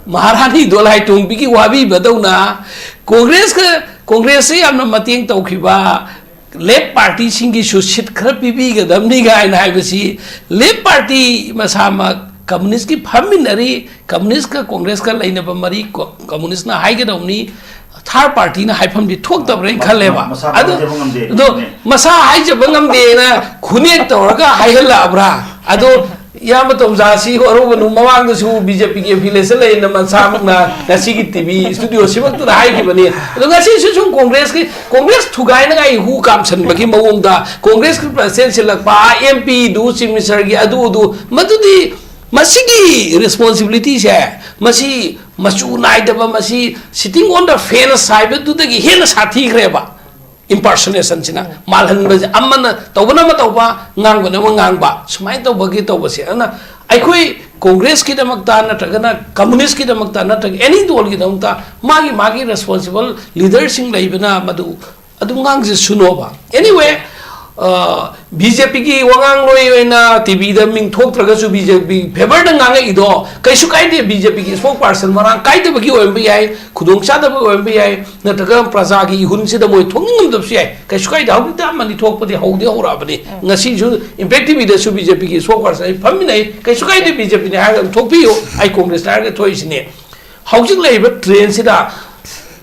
ꯃꯍꯥꯔꯥꯅꯤ ꯗꯣꯂꯥꯏꯇꯣꯡꯕꯤꯒꯤ ꯋꯥꯕꯤꯕꯗꯧꯅ, ꯀꯣꯡꯒ꯭ꯔꯦꯁꯀ, ꯀꯣꯡꯒ꯭ꯔꯦꯁꯁꯦ ꯌꯥꯝꯅ ꯃꯇꯦꯡ ꯇꯧꯈꯤꯕ left partyꯁꯤꯡꯒꯤꯁꯨ seat ꯈꯔ ꯄꯤꯕꯤꯒꯗꯕꯅꯤ ꯀꯥꯏꯅ ꯍꯥꯏꯕꯁꯤ, left party ꯃꯁꯥꯃꯛ communistꯀꯤ ꯐꯝꯃꯤꯟꯅꯔꯤ, communistꯀ ꯀꯣꯡꯒ꯭ꯔꯦꯁꯀ ꯂꯩꯅꯕ ꯃꯔꯤ ꯀꯣ-, communistꯅ ꯍꯥꯏꯒꯗꯧꯅꯤ, third partyꯅ ꯍꯥꯏꯐꯝꯗꯤ ꯊꯣꯛꯇꯕ꯭ꯔꯅ ꯈꯜꯂꯦꯕ꯫ ꯃꯁꯥ ꯑꯗꯣ, ꯍꯥꯏꯖꯕ ꯉꯝꯗꯦ꯫ ꯑꯗꯣ ꯃꯁꯥ ꯍꯥꯏꯖꯕ ꯉꯝꯗꯦꯅ ꯈꯨꯅꯦꯛ ꯇꯧꯔꯒ ꯍꯥꯏꯍꯜꯂꯛꯑꯕ꯭ꯔꯥ? ꯑꯗꯣ ꯏꯌꯥꯝꯕ ꯇꯣꯝꯖꯥꯁꯤ ꯋꯥꯔꯧꯒꯅꯨ, ꯃꯃꯥꯡꯗꯁꯨ BJPꯒꯤ affiliation ꯂꯩꯅ ꯃꯁꯥꯃꯛꯅ ꯉꯁꯤꯒꯤ TV studio ꯁꯤꯃꯛꯇꯗ ꯍꯥꯏꯈꯤꯕꯅꯤ꯫ ꯑꯗꯣ ꯉꯁꯤꯁꯨ ꯁꯨꯝ ꯀꯣꯡꯒ꯭ꯔꯦꯁꯀꯤ, ꯀꯣꯡꯒ꯭ꯔꯦꯁ ꯊꯨꯒꯥꯏꯅꯉꯥꯏ ꯍꯨ ꯀꯥꯝꯁꯟꯕꯒꯤ ꯃꯑꯣꯡꯗ ꯀꯣꯡꯒ꯭ꯔꯦꯁꯀꯤ president ꯁꯤꯜꯂꯛꯄ, MPꯗꯨ, chief ministerꯒꯤ ꯑꯗꯨ ꯑꯗꯨ, ꯃꯗꯨꯗꯤ ꯃꯁꯤꯒꯤ responsibilityꯁꯦ, ꯃꯁꯤ ꯃꯆꯨ ꯅꯥꯏꯗꯕ, ꯃꯁꯤ sitting on the fence ꯍꯥꯏꯕꯗꯨꯗꯒꯤ ꯍꯦꯟꯅ ꯁꯥꯊꯤꯈ꯭ꯔꯦꯕ꯫ Impersonationꯁꯤꯅ ꯃꯥꯜꯍꯟꯕꯁꯦ, ꯑꯃꯅ ꯇꯧꯕꯅ ꯑꯃ ꯇꯧꯕ, ꯉꯥꯡꯕꯅ ꯑꯃ ꯉꯥꯡꯕ, ꯁꯨꯃꯥꯏꯅ ꯇꯧꯕꯒꯤ ꯇꯧꯕꯁꯦ꯫ ꯑꯗꯨꯅ ꯑꯩꯈꯣꯏ ꯀꯣꯡꯒ꯭ꯔꯦꯁꯀꯤꯗꯃꯛꯇ ꯅꯠꯇ꯭ꯔꯒꯅ communistꯀꯤꯗꯃꯛꯇ ꯅꯠꯇ꯭ꯔꯒ any ꯗꯣꯜꯒꯤꯗꯃꯛꯇ ꯃꯥꯒꯤ ꯃꯥꯒꯤ responsible leaderꯁꯤꯡ ꯂꯩꯕꯅ ꯃꯗꯨ ꯑꯗꯨꯝ ꯉꯥꯡꯖꯁꯅꯣꯕ꯫ Anyway, BJPꯒꯤ ꯋꯥꯉꯥꯡꯂꯣꯏ ꯑꯣꯏꯅ TVꯗ ꯃꯤꯡ ꯊꯣꯛꯇ꯭ꯔꯒꯁꯨ BJP favourꯗ ꯉꯥꯡꯉꯛꯏꯗꯣ ꯀꯩꯁꯨ ꯀꯥꯏꯗꯦ꯫ BJPꯒꯤ spokesperson ꯃꯔꯥꯡ ꯀꯥꯏꯗꯕꯒꯤ ꯑꯣꯏꯔꯝꯕ ꯌꯥꯏ, ꯈꯨꯗꯣꯡꯆꯥꯗꯕ ꯑꯣꯏꯔꯝꯕ ꯌꯥꯏ, ꯅꯠꯇ꯭ꯔꯒ ꯄ꯭ꯔꯖꯥꯒꯤ ꯏꯍꯨꯜꯁꯤꯗ ꯃꯣꯏ ꯊꯣꯛꯅꯤꯡꯉꯝꯗꯕꯁꯨ ꯌꯥꯏ꯫ ꯀꯩꯁꯨ ꯀꯥꯏꯗꯦ꯫ ꯍꯧꯖꯤꯛꯇꯤ ꯑꯃꯅꯤ ꯊꯣꯛꯄꯗꯤ ꯍꯧꯗꯤ ꯍꯧꯔꯛꯑꯕꯅꯤ꯫ ꯉꯁꯤꯁꯨ Impact TVꯗꯁꯨ BJPꯒꯤ spokesperson ꯑꯩ ꯐꯝꯃꯤꯟꯅꯩ, ꯀꯩꯁꯨ ꯀꯥꯏꯗꯦ, BJPꯅꯤ ꯍꯥꯏꯔꯒ ꯑꯗꯨꯝ ꯊꯣꯛꯄꯤꯌꯨ, ꯑꯩ ꯀꯣꯡꯒ꯭ꯔꯦꯁꯅꯤ ꯍꯥꯏꯔꯒ ꯊꯣꯛꯏꯁꯤꯅꯤ꯫ ꯍꯧꯖꯤꯛ ꯂꯩꯔꯤꯕ trendꯁꯤꯗ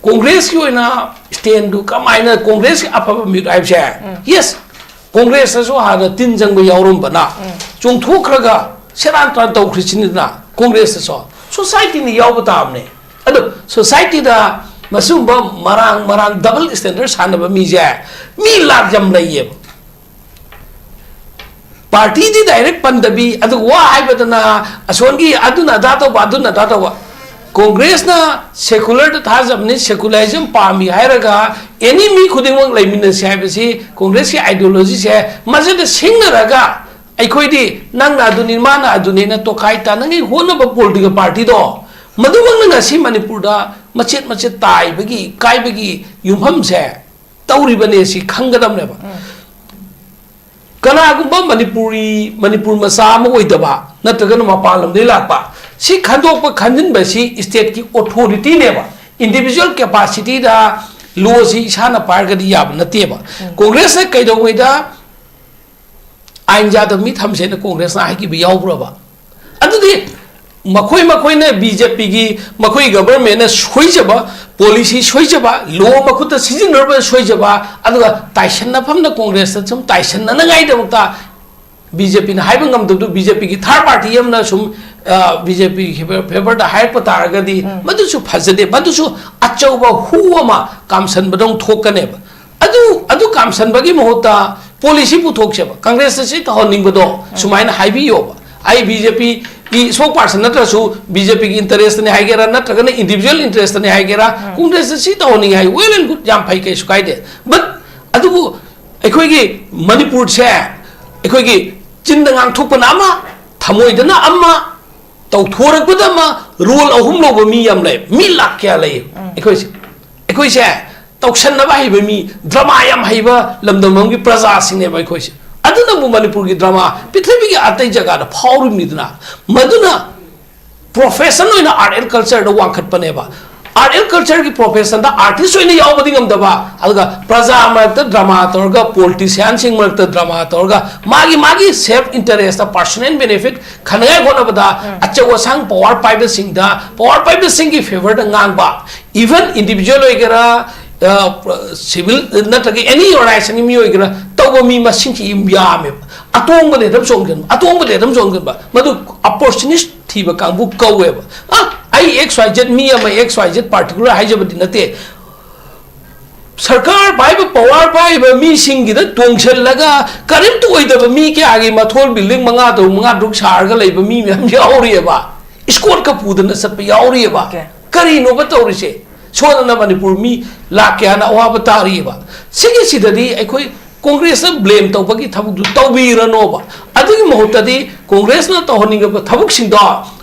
ꯀꯣꯡꯒ꯭ꯔꯦꯁꯀꯤ ꯑꯣꯏꯅ standꯗꯨ ꯀꯃꯥꯏꯅ, ꯀꯣꯡꯒ꯭ꯔꯦꯁꯀꯤ ꯑꯐꯕ ꯃꯤꯍꯨꯠ ꯍꯥꯏꯕꯁꯦ, yes, ꯀꯣꯡꯒ꯭ꯔꯦꯁꯇꯁꯨ ꯍꯥꯟꯅ ꯇꯤꯟ ꯆꯪꯕ ꯌꯥꯎꯔꯝꯕꯅ ꯆꯣꯡꯊꯣꯛꯈ꯭ꯔꯒ ꯁꯦꯔꯥꯟ ꯇꯨꯔꯥꯟ ꯇꯧꯈ꯭ꯔꯤꯁꯤꯅꯤꯗꯅ꯫ ꯀꯣꯡꯒ꯭ꯔꯦꯁꯇꯁꯨ societyꯅ ꯌꯥꯎꯕ ꯇꯥꯕꯅꯦ꯫ ꯑꯗꯣ societyꯗ ꯃꯁꯤꯒꯨꯝꯕ ꯃꯔꯥꯡ ꯃꯔꯥꯡ double standard ꯁꯥꯟꯅꯕ ꯃꯤꯁꯦ ꯃꯤ ꯂꯥꯛ ꯌꯥꯝ ꯂꯩꯌꯦꯕ꯫ Partyꯗꯤ direct ꯄꯟꯗꯕꯤ, ꯑꯗꯨꯒ ꯋꯥ ꯍꯥꯏꯕꯗꯅ ꯑꯁꯣꯟꯒꯤ ꯑꯗꯨꯅ ꯑꯗꯥ ꯇꯧꯕ, ꯑꯗꯨꯅ ꯑꯗꯥ ꯇꯧꯕ꯫ ꯀꯣꯡꯒ꯭ꯔꯦꯁꯅ ꯁꯦꯀꯨꯂꯔꯗ ꯊꯥꯖꯕꯅꯤ, ꯁꯦꯀꯨꯂꯔꯤꯖꯝ ꯄꯥꯝꯃꯤ ꯍꯥꯏꯔꯒ ꯑꯦꯅꯤ ꯃꯤ ꯈꯨꯗꯤꯡꯃꯛ ꯂꯩꯃꯤꯟꯅꯁꯤ ꯍꯥꯏꯕꯁꯤ ꯀꯣꯡꯒ꯭ꯔꯦꯁꯀꯤ ꯑꯥꯏꯗꯤꯌꯣꯂꯣꯖꯤꯁꯦ ꯃꯁꯤꯗ ꯁꯤꯡꯅꯔꯒ ꯑꯩꯈꯣꯏꯗꯤ ꯅꯪꯅ ꯑꯗꯨꯅꯤ, ꯃꯥꯅ ꯑꯗꯨꯅꯤꯅ ꯇꯣꯈꯥꯏ ꯇꯥꯅꯉꯩ ꯍꯣꯠꯅꯕ ꯄꯣꯂꯤꯇꯤꯀꯦꯜ ꯄꯥꯔꯇꯤꯗꯣ, ꯃꯗꯨꯃꯛꯅ ꯉꯁꯤ ꯃꯅꯤꯄꯨꯔꯗ ꯃꯆꯦꯠ ꯃꯆꯦꯠ ꯇꯥꯏꯕꯒꯤ, ꯀꯥꯏꯕꯒꯤ ꯌꯨꯝꯐꯝꯁꯦ ꯇꯧꯔꯤꯕꯅꯦ ꯁꯤ ꯈꯪꯒꯗꯕꯅꯦꯕ꯫ ꯀꯅꯥꯒꯨꯝꯕ ꯃꯅꯤꯄꯨꯔꯤ, ꯃꯅꯤꯄꯨꯔ ꯃꯆꯥ ꯑꯃ ꯑꯣꯏꯗꯕ ꯅꯠꯇ꯭ꯔꯒꯅ ꯃꯄꯥꯟ ꯂꯝꯗꯒꯤ ꯂꯥꯛꯄ, ꯁꯤ ꯈꯟꯗꯣꯛꯄ ꯈꯟꯖꯤꯟꯕꯁꯤ ꯁ꯭ꯇꯦꯠꯀꯤ ꯑꯣꯊꯣꯔꯤꯇꯤꯅꯦꯕ꯫ ꯏꯟꯗꯤꯕꯤꯖꯨꯋꯦꯜ ꯀꯦꯄꯥꯁꯤꯇꯤꯗ ꯂꯣꯁꯤ ꯏꯁꯥꯅ ꯄꯥꯏꯔꯒꯗꯤ ꯌꯥꯕ ꯅꯠꯇꯦꯕ꯫ ꯀꯣꯡꯒ꯭ꯔꯦꯁꯅ ꯀꯩꯗꯧꯉꯩꯗ ꯑꯥꯏꯟ ꯌꯥꯗꯕ ꯃꯤ ꯊꯝꯁꯦꯅ ꯀꯣꯡꯒ꯭ꯔꯦꯁꯅ ꯍꯥꯏꯈꯤꯕ ꯌꯥꯎꯕ꯭ꯔꯕ? ꯑꯗꯨꯗꯤ ꯃꯈꯣꯏ ꯃꯈꯣꯏꯅ ꯕꯤ ꯖꯦ ꯄꯤꯒꯤ, ꯃꯈꯣꯏ ꯒꯚꯔꯟꯃꯦꯟꯅ ꯁꯣꯏꯖꯕ, ꯄꯣꯂꯤꯁꯤ ꯁꯣꯏꯖꯕ, ꯂꯣ ꯃꯈꯨꯠꯇ ꯁꯤꯖꯤꯟꯅꯔꯨꯕ ꯁꯣꯏꯖꯕ, ꯑꯗꯨꯒ ꯇꯥꯏꯁꯟꯅꯐꯝꯅ ꯀꯣꯡꯒ꯭ꯔꯦꯁꯇ ꯁꯨꯝ ꯇꯥꯏꯁꯟꯅꯅꯉꯥꯏꯗꯃꯛꯇ ꯕꯤ ꯖꯦ ꯄꯤꯅ ꯍꯥꯏꯕ ꯉꯝꯗꯕꯗꯨ ꯕꯤ ꯖꯦ ꯄꯤꯒꯤ ꯊꯥꯔꯠ ꯄꯥꯔꯇꯤ ꯑꯃꯅ ꯁꯨꯝ ꯕꯤ ꯖꯦ ꯄꯤꯒꯤ ꯐꯦꯚꯔꯗ ꯍꯥꯏꯔꯛꯄ ꯇꯥꯔꯒꯗꯤ ꯃꯗꯨꯁꯨ ꯐꯖꯗꯦ, ꯃꯗꯨꯁꯨ ꯑꯆꯧꯕ ꯍꯨ ꯑꯃ ꯀꯥꯝꯁꯟꯕꯗꯧ ꯊꯣꯛꯀꯅꯦꯕ꯫ ꯑꯗꯨ, ꯑꯗꯨ ꯀꯥꯝꯁꯟꯕꯒꯤ ꯃꯍꯨꯠꯇ ꯄꯣꯂꯤꯁꯤ ꯄꯨꯊꯣꯛꯁꯦꯕ꯫ ꯀꯪꯒ꯭ꯔꯦꯁꯇ ꯁꯤ ꯇꯧꯍꯟꯅꯤꯡꯕꯗꯣ ꯁꯨꯃꯥꯏꯅ ꯍꯥꯏꯕꯤꯌꯣꯕ꯫ ꯑꯩ ꯕꯤ ꯖꯦ ꯄꯤꯒꯤ ꯁ꯭ꯄꯣꯛꯁ ꯄꯥꯔꯁꯟ ꯅꯠꯇ꯭ꯔꯁꯨ, ꯕꯤ ꯖꯦ ꯄꯤꯒꯤ ꯏꯟꯇꯔꯦꯁꯇꯅꯤ ꯍꯥꯏꯒꯦꯔꯥ ꯅꯠꯇ꯭ꯔꯒꯅ ꯏꯟꯗꯤꯕꯤꯖꯨꯋꯦꯜ ꯏꯟꯇꯔꯦꯁꯇꯅꯤ ꯍꯥꯏꯒꯦꯔꯥ, ꯀꯪꯒ꯭ꯔꯦꯁꯇ ꯁꯤ ꯇꯧꯍꯟꯅꯤꯡꯉꯦ ꯍꯥꯏ, ꯋꯦꯜ ꯑꯦꯟ ꯒꯨꯗ, ꯌꯥꯝ ꯐꯩ, ꯀꯩꯁꯨ ꯀꯥꯏꯗꯦ꯫ ꯕꯠ ꯑꯗꯨꯕꯨ ꯑꯩꯈꯣꯏꯒꯤ ꯃꯅꯤꯄꯨꯔꯁꯦ ꯑꯩꯈꯣꯏꯒꯤ ꯆꯤꯟꯗ ꯉꯥꯡꯊꯣꯛꯄꯅ ꯑꯃ, ꯊꯃꯣꯏꯗꯅ ꯑꯃ, ꯇꯧꯊꯣꯔꯛꯄꯗ ꯑꯃ, ꯔꯣꯜ ꯑꯍꯨꯝ ꯂꯧꯕ ꯃꯤ ꯌꯥꯝ ꯂꯩ꯫ ꯃꯤ ꯂꯥꯛ ꯀꯌꯥ ꯂꯩ ꯑꯩꯈꯣꯏꯁꯦ? ꯑꯩꯈꯣꯏꯁꯦ ꯇꯧꯁꯟꯅꯕ ꯍꯩꯕ ꯃꯤ, ꯗ꯭ꯔꯃꯥ ꯌꯥꯝ ꯍꯩꯕ ꯂꯝꯗꯝ ꯑꯃꯒꯤ ꯄ꯭ꯔꯖꯥꯁꯤꯡꯅꯦꯕ ꯑꯩꯈꯣꯏꯁꯦ꯫ ꯑꯗꯨꯅꯕꯨ ꯃꯅꯤꯄꯨꯔꯒꯤ ꯗ꯭ꯔꯃꯥ ꯄ꯭ꯔꯤꯊꯤꯕꯤꯒꯤ ꯑꯇꯩ ꯖꯒꯥꯗ ꯐꯥꯎꯔꯤꯕꯅꯤꯗꯅ꯫ ꯃꯗꯨꯅ ꯄ꯭ꯔꯣꯐꯦꯁꯟ ꯑꯣꯏꯅ ꯑꯥꯔꯠ ꯑꯦꯟ ꯀꯜꯆꯔꯗ ꯋꯥꯡꯈꯠꯄꯅꯦꯕ꯫ ꯑꯥꯔꯠ ꯑꯦꯟ ꯀꯜꯆꯔꯒꯤ ꯄ꯭ꯔꯣꯐꯦꯁꯟꯗ ꯑꯥꯔꯇꯤꯁ ꯑꯣꯏꯅ ꯌꯥꯎꯕꯗꯤ ꯉꯝꯗꯕ, ꯑꯗꯨꯒ ꯄ꯭ꯔꯖꯥ ꯃꯔꯛꯇ ꯗ꯭ꯔꯃꯥ ꯇꯧꯔꯒ, ꯄꯣꯂꯤꯇꯤꯁꯤꯌꯥꯟꯁꯤꯡ ꯃꯔꯛꯇ ꯗ꯭ꯔꯃꯥ ꯇꯧꯔꯒ, ꯃꯥꯒꯤ, ꯃꯥꯒꯤ ꯁꯦꯜꯐ ꯏꯟꯇꯔꯦꯁꯇ, ꯄꯥꯔꯁꯣꯅꯦꯜ ꯕꯦꯅꯤꯐꯤꯠ ꯈꯟꯅꯉꯥꯏ ꯍꯣꯠꯅꯕꯗ ꯑꯆꯧ ꯑꯁꯥꯡ ꯄꯋꯥꯔ ꯄꯥꯏꯕꯁꯤꯡꯗ, ꯄꯋꯥꯔ ꯄꯥꯏꯕꯁꯤꯡꯒꯤ ꯐꯦꯚꯔꯗ ꯉꯥꯡꯕ, ꯏꯚꯟ ꯏꯟꯗꯤꯕꯤꯖꯨꯋꯦꯜ ꯑꯣꯏꯒꯦꯔꯥ, ꯁꯤꯚꯤꯜ ꯅꯠꯇ꯭ꯔꯒ ꯑꯦꯅꯤ ꯑꯣꯔꯒꯅꯥꯏꯖꯦꯁꯟꯒꯤ ꯃꯤ ꯑꯣꯏꯒꯦꯔꯥ, ꯇꯧꯕ ꯃꯤ ꯃꯁꯤꯡꯁꯤ ꯌꯥꯝ ꯌꯥꯝꯃꯦꯕ꯫ ꯑꯇꯣꯡꯕꯗꯤ ꯑꯗꯨꯝ ꯆꯣꯡꯁꯤꯟꯕ, ꯑꯇꯣꯡꯕꯗꯤ ꯑꯗꯨꯝ ꯆꯣꯡꯁꯤꯟꯕ, ꯃꯗꯨ ꯑꯣꯄꯣꯔꯆꯨꯅꯤꯁ ꯊꯤꯕ ꯀꯥꯡꯕꯨ ꯀꯧꯋꯦꯕ꯫ ꯑ, ꯑꯩ ꯑꯦꯛꯁ ꯋꯥꯏ ꯖꯦꯠ ꯃꯤ ꯑꯃ, ꯑꯦꯛꯁ ꯋꯥꯏ ꯖꯦꯠ ꯄꯥꯔꯇꯤꯀꯨꯂꯔ ꯍꯥꯏꯖꯕꯗꯤ ꯅꯠꯇꯦ꯫ ꯁꯔꯀꯥꯔ ꯄꯥꯏꯕ, ꯄꯋꯥꯔ ꯄꯥꯏꯕ ꯃꯤꯁꯤꯡꯒꯤꯗ ꯇꯣꯡꯁꯤꯜꯂꯒ ꯀꯔꯤꯝꯇ ꯑꯣꯏꯗꯕ ꯃꯤ ꯀꯌꯥꯒꯤ ꯃꯊꯣꯜ ꯕꯤꯜꯗꯤꯡ ꯃꯉꯥ ꯇꯔꯨꯛ, ꯃꯉꯥ ꯇꯔꯨꯛ ꯁꯥꯔꯒ ꯂꯩꯕ ꯃꯤ ꯃꯌꯥꯝ ꯌꯥꯎꯔꯤꯑꯕ꯫ ꯏꯁꯀꯣꯠꯀ ꯄꯨꯗꯅ ꯆꯠꯄ ꯌꯥꯎꯔꯤꯑꯕ꯫ Okay. ꯀꯔꯤꯅꯣꯕ ꯇꯧꯔꯤꯁꯦ? ꯁꯣꯝꯗꯅ ꯃꯅꯤꯄꯨꯔ ꯃꯤ ꯂꯥꯛ ꯀꯌꯥꯅ ꯑꯋꯥꯕ ꯇꯥꯔꯤꯑꯕ꯫ ꯁꯤꯒꯤꯁꯤꯗꯗꯤ ꯑꯩꯈꯣꯏ ꯀꯣꯡꯒ꯭ꯔꯦꯁꯅ ꯕ꯭ꯂꯦꯝ ꯇꯧꯕꯒꯤ ꯊꯕꯛꯇꯨ ꯇꯧꯕꯤꯔꯅꯣꯕ꯫ ꯑꯗꯨꯒꯤ ꯃꯍꯨꯠꯇꯗꯤ ꯀꯣꯡꯒ꯭ꯔꯦꯁꯅ ꯇꯧꯍꯟꯅꯤꯡꯉꯕ ꯊꯕꯛꯁꯤꯡꯗꯣ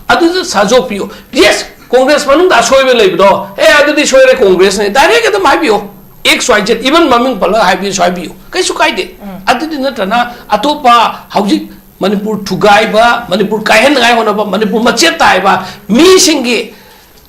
ꯑꯗꯨꯗ ꯁꯥꯖꯣꯛꯄꯤꯌꯨ꯫ ꯌꯦꯁ, ꯀꯣꯡꯒ꯭ꯔꯦꯁ ꯃꯅꯨꯡꯗ ꯑꯁꯣꯏꯕ ꯂꯩꯕꯗꯣ, "ꯑꯦ, ꯑꯗꯨꯗꯤ ꯁꯣꯏꯔꯦ, ꯀꯣꯡꯒ꯭ꯔꯦꯁꯅꯦ", ꯗꯥꯏꯔꯦꯛ ꯑꯗꯨꯝ ꯍꯥꯏꯕꯤꯌꯨ꯫ X Y Z, even ꯃꯃꯤꯡ ꯄꯜꯂꯒ ꯍꯥꯏꯕꯤꯁꯨ ꯍꯥꯏꯕꯤꯌꯨ, ꯀꯩꯁꯨ ꯀꯥꯏꯗꯦ꯫ ꯑꯗꯨꯗꯤ ꯅꯠꯇ꯭ꯔꯅ ꯑꯇꯣꯞꯄ ꯍꯧꯖꯤꯛ ꯃꯅꯤꯄꯨꯔ ꯊꯨꯒꯥꯏꯕ, ꯃꯅꯤꯄꯨꯔ ꯀꯥꯏꯍꯟꯅꯉꯥꯏ ꯍꯣꯠꯅꯕ, ꯃꯅꯤꯄꯨꯔ ꯃꯆꯦꯠ ꯇꯥꯏꯕ ꯃꯤꯁꯤꯡꯒꯤ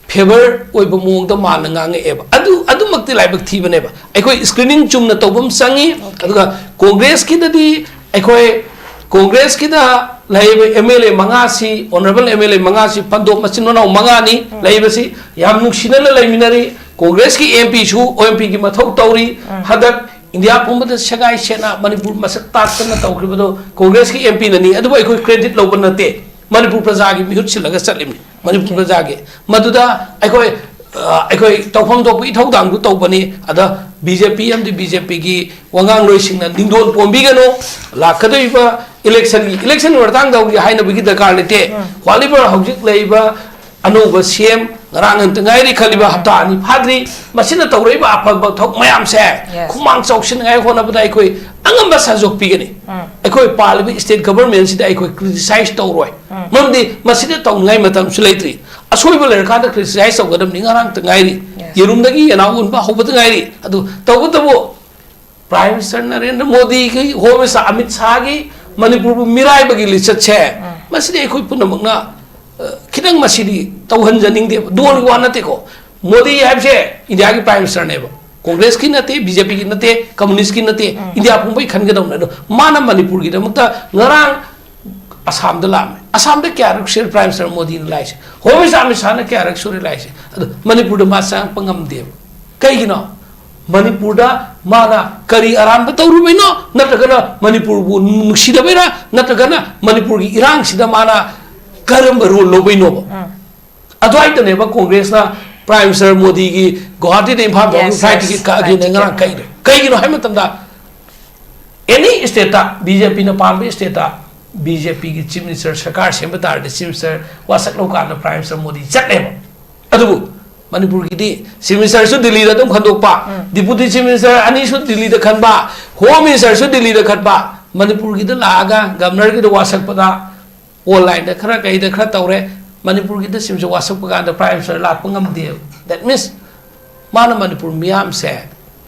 ꯐꯦꯚꯔ ꯑꯣꯏꯕ ꯃꯑꯣꯡꯗ ꯃꯥꯅ ꯉꯥꯡꯉꯛꯑꯦꯕ꯫ ꯑꯗꯨ, ꯑꯗꯨꯃꯛꯇꯤ ꯂꯥꯏꯕꯛ ꯊꯤꯕꯅꯦꯕ꯫ ꯑꯩꯈꯣꯏ ꯁ꯭ꯀ꯭ꯔꯤꯅꯤꯡ ꯆꯨꯝꯅ ꯇꯧꯕ ꯑꯃ ꯆꯪꯉꯤ꯫ ꯑꯗꯨꯒ ꯀꯣꯡꯒ꯭ꯔꯦꯁꯀꯤꯗꯗꯤ ꯑꯩꯈꯣꯏ ꯀꯣꯡꯒ꯭ꯔꯦꯁꯀꯤꯗ ꯂꯩꯔꯤꯕ M L A ꯃꯉꯥꯁꯤ, ꯑꯣꯅꯔꯦꯕꯜ M L A ꯃꯉꯥꯁꯤ, ꯐꯟꯗꯣꯞ ꯃꯆꯤꯟ ꯃꯅꯥꯎ ꯃꯉꯥꯅꯤ ꯂꯩꯕꯁꯤ, ꯌꯥꯝ ꯅꯨꯡꯁꯤꯅꯅ ꯂꯩꯃꯤꯟꯅꯔꯤ꯫ ꯀꯣꯡꯒ꯭ꯔꯦꯁꯀꯤ M P ꯁꯨ O M P ꯒꯤ ꯃꯊꯧ ꯇꯧꯔꯤ꯫ ꯍꯟꯗꯛ ꯏꯟꯗꯤꯌꯥ ꯄꯨꯝꯕꯗ ꯁꯦꯒꯥꯏ ꯁꯦꯠꯅ ꯃꯅꯤꯄꯨꯔ ꯃꯁꯛ ꯇꯥꯛꯇꯅ ꯇꯧꯈ꯭ꯔꯤꯕꯗꯣ ꯀꯣꯡꯒ꯭ꯔꯦꯁꯀꯤ M P ꯅꯅꯤ꯫ ꯑꯗꯨꯕꯨ ꯑꯩꯈꯣꯏ ꯀ꯭ꯔꯦꯗꯤꯠ ꯂꯧꯕ ꯅꯠꯇꯦ, ꯃꯅꯤꯄꯨꯔ ꯄ꯭ꯔꯖꯥꯒꯤ ꯃꯤꯍꯨꯠ ꯁꯤꯜꯂꯒ ꯆꯠꯂꯤꯕꯅꯤ꯫ ꯃꯅꯤꯄꯨꯔ ꯄ꯭ꯔꯖꯥꯒꯤ ꯃꯗꯨꯗ ꯑꯩꯈꯣꯏ, ꯑ, ꯑꯩꯈꯣꯏ ꯇꯧꯐꯝ ꯊꯣꯛꯄ ꯏꯊꯧꯗꯥꯡꯗꯨ ꯇꯧꯕꯅꯤ꯫ ꯑꯗ B J P ꯑꯃꯗꯤ B J P ꯒꯤ ꯋꯥꯉꯥꯡꯂꯣꯏꯁꯤꯡꯅ ꯅꯤꯡꯗꯣꯟ ꯄꯣꯝꯕꯤꯒꯅꯨ꯫ ꯂꯥꯛꯀꯗꯧꯔꯤꯕ ꯏꯂꯦꯛꯁꯟꯒꯤ, ꯏꯂꯦꯛꯁꯟꯒꯤ ꯃꯇꯥꯡꯗ ꯍꯧꯖꯤꯛ ꯍꯥꯏꯅꯕꯒꯤ ꯗꯔꯀꯥꯔ ꯂꯩꯇꯦ꯫ ꯋꯥꯠꯂꯤꯕ ꯍꯧꯖꯤꯛ ꯂꯩꯔꯤꯕ ꯑꯅꯧꯕ C M, ꯉꯔꯥꯡ ꯉꯟꯇ ꯉꯥꯏꯔꯤ ꯈꯜꯂꯤꯕ, ꯍꯞꯇꯥ ꯑꯅꯤ ꯐꯥꯗ꯭ꯔꯤ, ꯃꯁꯤꯅ ꯇꯧꯔꯛꯏꯕ ꯑꯐꯕ ꯊꯕꯛ ꯃꯌꯥꯝꯁꯦ Yes. ꯈꯨꯃꯥꯡ ꯆꯥꯎꯁꯤꯟꯅꯉꯥꯏ ꯍꯣꯠꯅꯕꯗ ꯑꯩꯈꯣꯏ ꯑꯉꯝꯕ ꯁꯥꯖꯣꯛ ꯄꯤꯒꯅꯤ꯫ ꯑꯩꯈꯣꯏ ꯄꯥꯜꯂꯤꯕ state government ꯁꯤꯗ ꯑꯩꯈꯣꯏ criticize ꯇꯧꯔꯣꯏ꯫ ꯃꯔꯝꯗꯤ ꯃꯁꯤꯗ ꯇꯧꯅꯤꯡꯉꯥꯏ ꯃꯇꯝꯁꯨ ꯂꯩꯇ꯭ꯔꯤ꯫ ꯑꯁꯣꯏꯕ ꯂꯩꯔꯀꯥꯟꯗ criticize ꯇꯧꯒꯗꯕꯅꯤ꯫ ꯉꯔꯥꯡꯇ ꯉꯥꯏꯔꯤ, Yes. ꯌꯦꯔꯨꯝꯗꯒꯤ ꯌꯦꯅꯥꯎ ꯑꯣꯟꯕ ꯍꯧꯕꯗ ꯉꯥꯏꯔꯤ꯫ ꯑꯗꯨ ꯇꯧꯕꯇꯕꯨ Prime Minister ꯅꯔꯦꯟꯗ꯭ꯔ ꯃꯣꯗꯤꯒꯤ, Home Minister ꯑꯃꯤꯠ ꯁꯥꯍꯒꯤ ꯃꯅꯤꯄꯨꯔꯕꯨ ꯃꯤꯔꯥꯏꯕꯒꯤ ꯂꯤꯆꯠꯁꯦ, ꯃꯁꯤꯗꯤ ꯑꯩꯈꯣꯏ ꯄꯨꯝꯅꯃꯛꯅ, ꯑ, ꯈꯤꯇꯪ ꯃꯁꯤꯗꯤ ꯇꯧꯍꯟꯖꯅꯤꯡꯗꯦꯕ꯫ ꯗꯣꯟꯒꯤ ꯋꯥ ꯅꯠꯇꯦꯀꯣ꯫ ꯃꯣꯗꯤ ꯍꯥꯏꯕꯁꯦ ꯏꯟꯗꯤꯌꯥꯒꯤ Prime Minister ꯅꯦꯕ꯫ ꯀꯣꯡꯒ꯭ꯔꯦꯁꯀꯤ ꯅꯠꯇꯦ, B J P ꯒꯤ ꯅꯠꯇꯦ, ꯀꯝꯃꯨꯅꯤꯁ꯭ꯠꯀꯤ ꯅꯠꯇꯦ, ꯏꯟꯗꯤꯌꯥ ꯄꯨꯝꯕꯒꯤ ꯈꯟꯒꯗꯧꯅꯦ꯫ ꯑꯗꯣ ꯃꯥꯅ ꯃꯅꯤꯄꯨꯔꯒꯤꯗꯃꯛꯇ ꯉꯔꯥꯡ ꯑꯁꯥꯝꯗ ꯂꯥꯛꯑꯝꯃꯦ꯫ ꯑꯁꯥꯝꯗ ꯀꯌꯥꯔꯛ ꯁꯨꯔꯦ Prime Minister ꯃꯣꯗꯤꯅ ꯂꯥꯛꯏꯁꯦ? Home Minister ꯑꯃꯤꯠ ꯁꯥꯍꯅ ꯀꯌꯥꯔꯛ ꯁꯨꯔꯦ ꯂꯥꯛꯏꯁꯦ? ꯑꯗꯣ ꯃꯅꯤꯄꯨꯔꯗ ꯃꯥ ꯆꯪꯉꯛꯄ ꯉꯝꯗꯦꯕ꯫ ꯀꯩꯒꯤꯅꯣ? ꯃꯅꯤꯄꯨꯔꯗ ꯃꯥꯅ ꯀꯔꯤ ꯑꯔꯥꯟꯕ ꯇꯧꯔꯨꯕꯩꯅꯣ? ꯅꯠꯇ꯭ꯔꯒꯅ ꯃꯅꯤꯄꯨꯔꯕꯨ ꯅꯨꯡꯁꯤꯗꯕꯩꯔꯥ? ꯅꯠꯇ꯭ꯔꯒꯅ ꯃꯅꯤꯄꯨꯔꯒꯤ ꯏꯔꯥꯡꯁꯤꯗ ꯃꯥꯅ ꯀꯔꯝꯕ role ꯂꯧꯕꯩꯅꯣꯕ? ꯑꯗꯨꯋꯥꯏꯗꯅꯦꯕ ꯀꯣꯡꯒ꯭ꯔꯦꯁꯅ Prime Minister ꯃꯣꯗꯤꯒꯤ ꯒꯨꯋꯥꯍꯥꯇꯤꯗ ꯏꯝꯐꯥꯜ ꯐꯥꯎꯒꯤ Yes, flight yes, ticket ꯀꯛꯑꯒꯦꯅ flight ticket. ꯉꯔꯥꯡ ꯀꯛꯏꯗꯣ꯫ ꯀꯩꯒꯤꯅꯣ ꯍꯥꯏꯕ ꯃꯇꯝꯗ, any state ꯇ, B J P ꯅ ꯄꯥꯝꯕ state ꯇ ꯕꯤ ꯖꯦ ꯄꯤꯒꯤ ꯆꯤꯐ ꯃꯤꯅꯤꯁꯇꯔ, ꯁꯔꯀꯥꯔ ꯁꯦꯝꯕ ꯇꯥꯔꯗꯤ ꯆꯤꯐ ꯃꯤꯅꯤꯁꯇꯔ ꯋꯥꯁꯛ ꯂꯧꯀꯥꯟꯗ ꯄ꯭ꯔꯥꯏꯝ ꯃꯤꯅꯤꯁꯇꯔ ꯃꯣꯗꯤ ꯆꯠꯂꯦꯕ꯫ ꯑꯗꯨꯕꯨ ꯃꯅꯤꯄꯨꯔꯒꯤꯗꯤ ꯆꯤꯐ ꯃꯤꯅꯤꯁꯇꯔꯁꯨ ꯗꯤꯜꯂꯤꯗ ꯑꯗꯨꯝ ꯈꯟꯗꯣꯛꯄ, ꯎꯝ꯫ ꯗꯤꯄꯨꯇꯤ ꯆꯤꯐ ꯃꯤꯅꯤꯁꯇꯔ ꯑꯅꯤꯁꯨ ꯗꯤꯜꯂꯤꯗ ꯈꯟꯕ, ꯍꯣꯝ ꯃꯤꯅꯤꯁꯇꯔꯁꯨ ꯗꯤꯜꯂꯤꯗ ꯈꯟꯕ, ꯃꯅꯤꯄꯨꯔꯒꯤꯗ ꯂꯥꯛꯑꯒ ꯒꯕꯔꯅꯔꯒꯤꯗ ꯋꯥꯁꯛꯄꯗ ꯑꯣꯟꯂꯥꯏꯟꯗ ꯈꯔ ꯀꯩꯗ ꯈꯔ ꯇꯧꯔꯦ꯫ ꯃꯅꯤꯄꯨꯔꯒꯤꯗ ꯁꯤꯝꯁꯦ ꯋꯥꯁꯛꯄ ꯀꯥꯟꯗ ꯄ꯭ꯔꯥꯏꯝ ꯃꯤꯅꯤꯁꯇꯔ ꯂꯥꯛꯄ ꯉꯝꯗꯦꯕ꯫ That means ꯃꯥꯅ ꯃꯅꯤꯄꯨꯔ ꯃꯤꯌꯥꯝꯁꯦ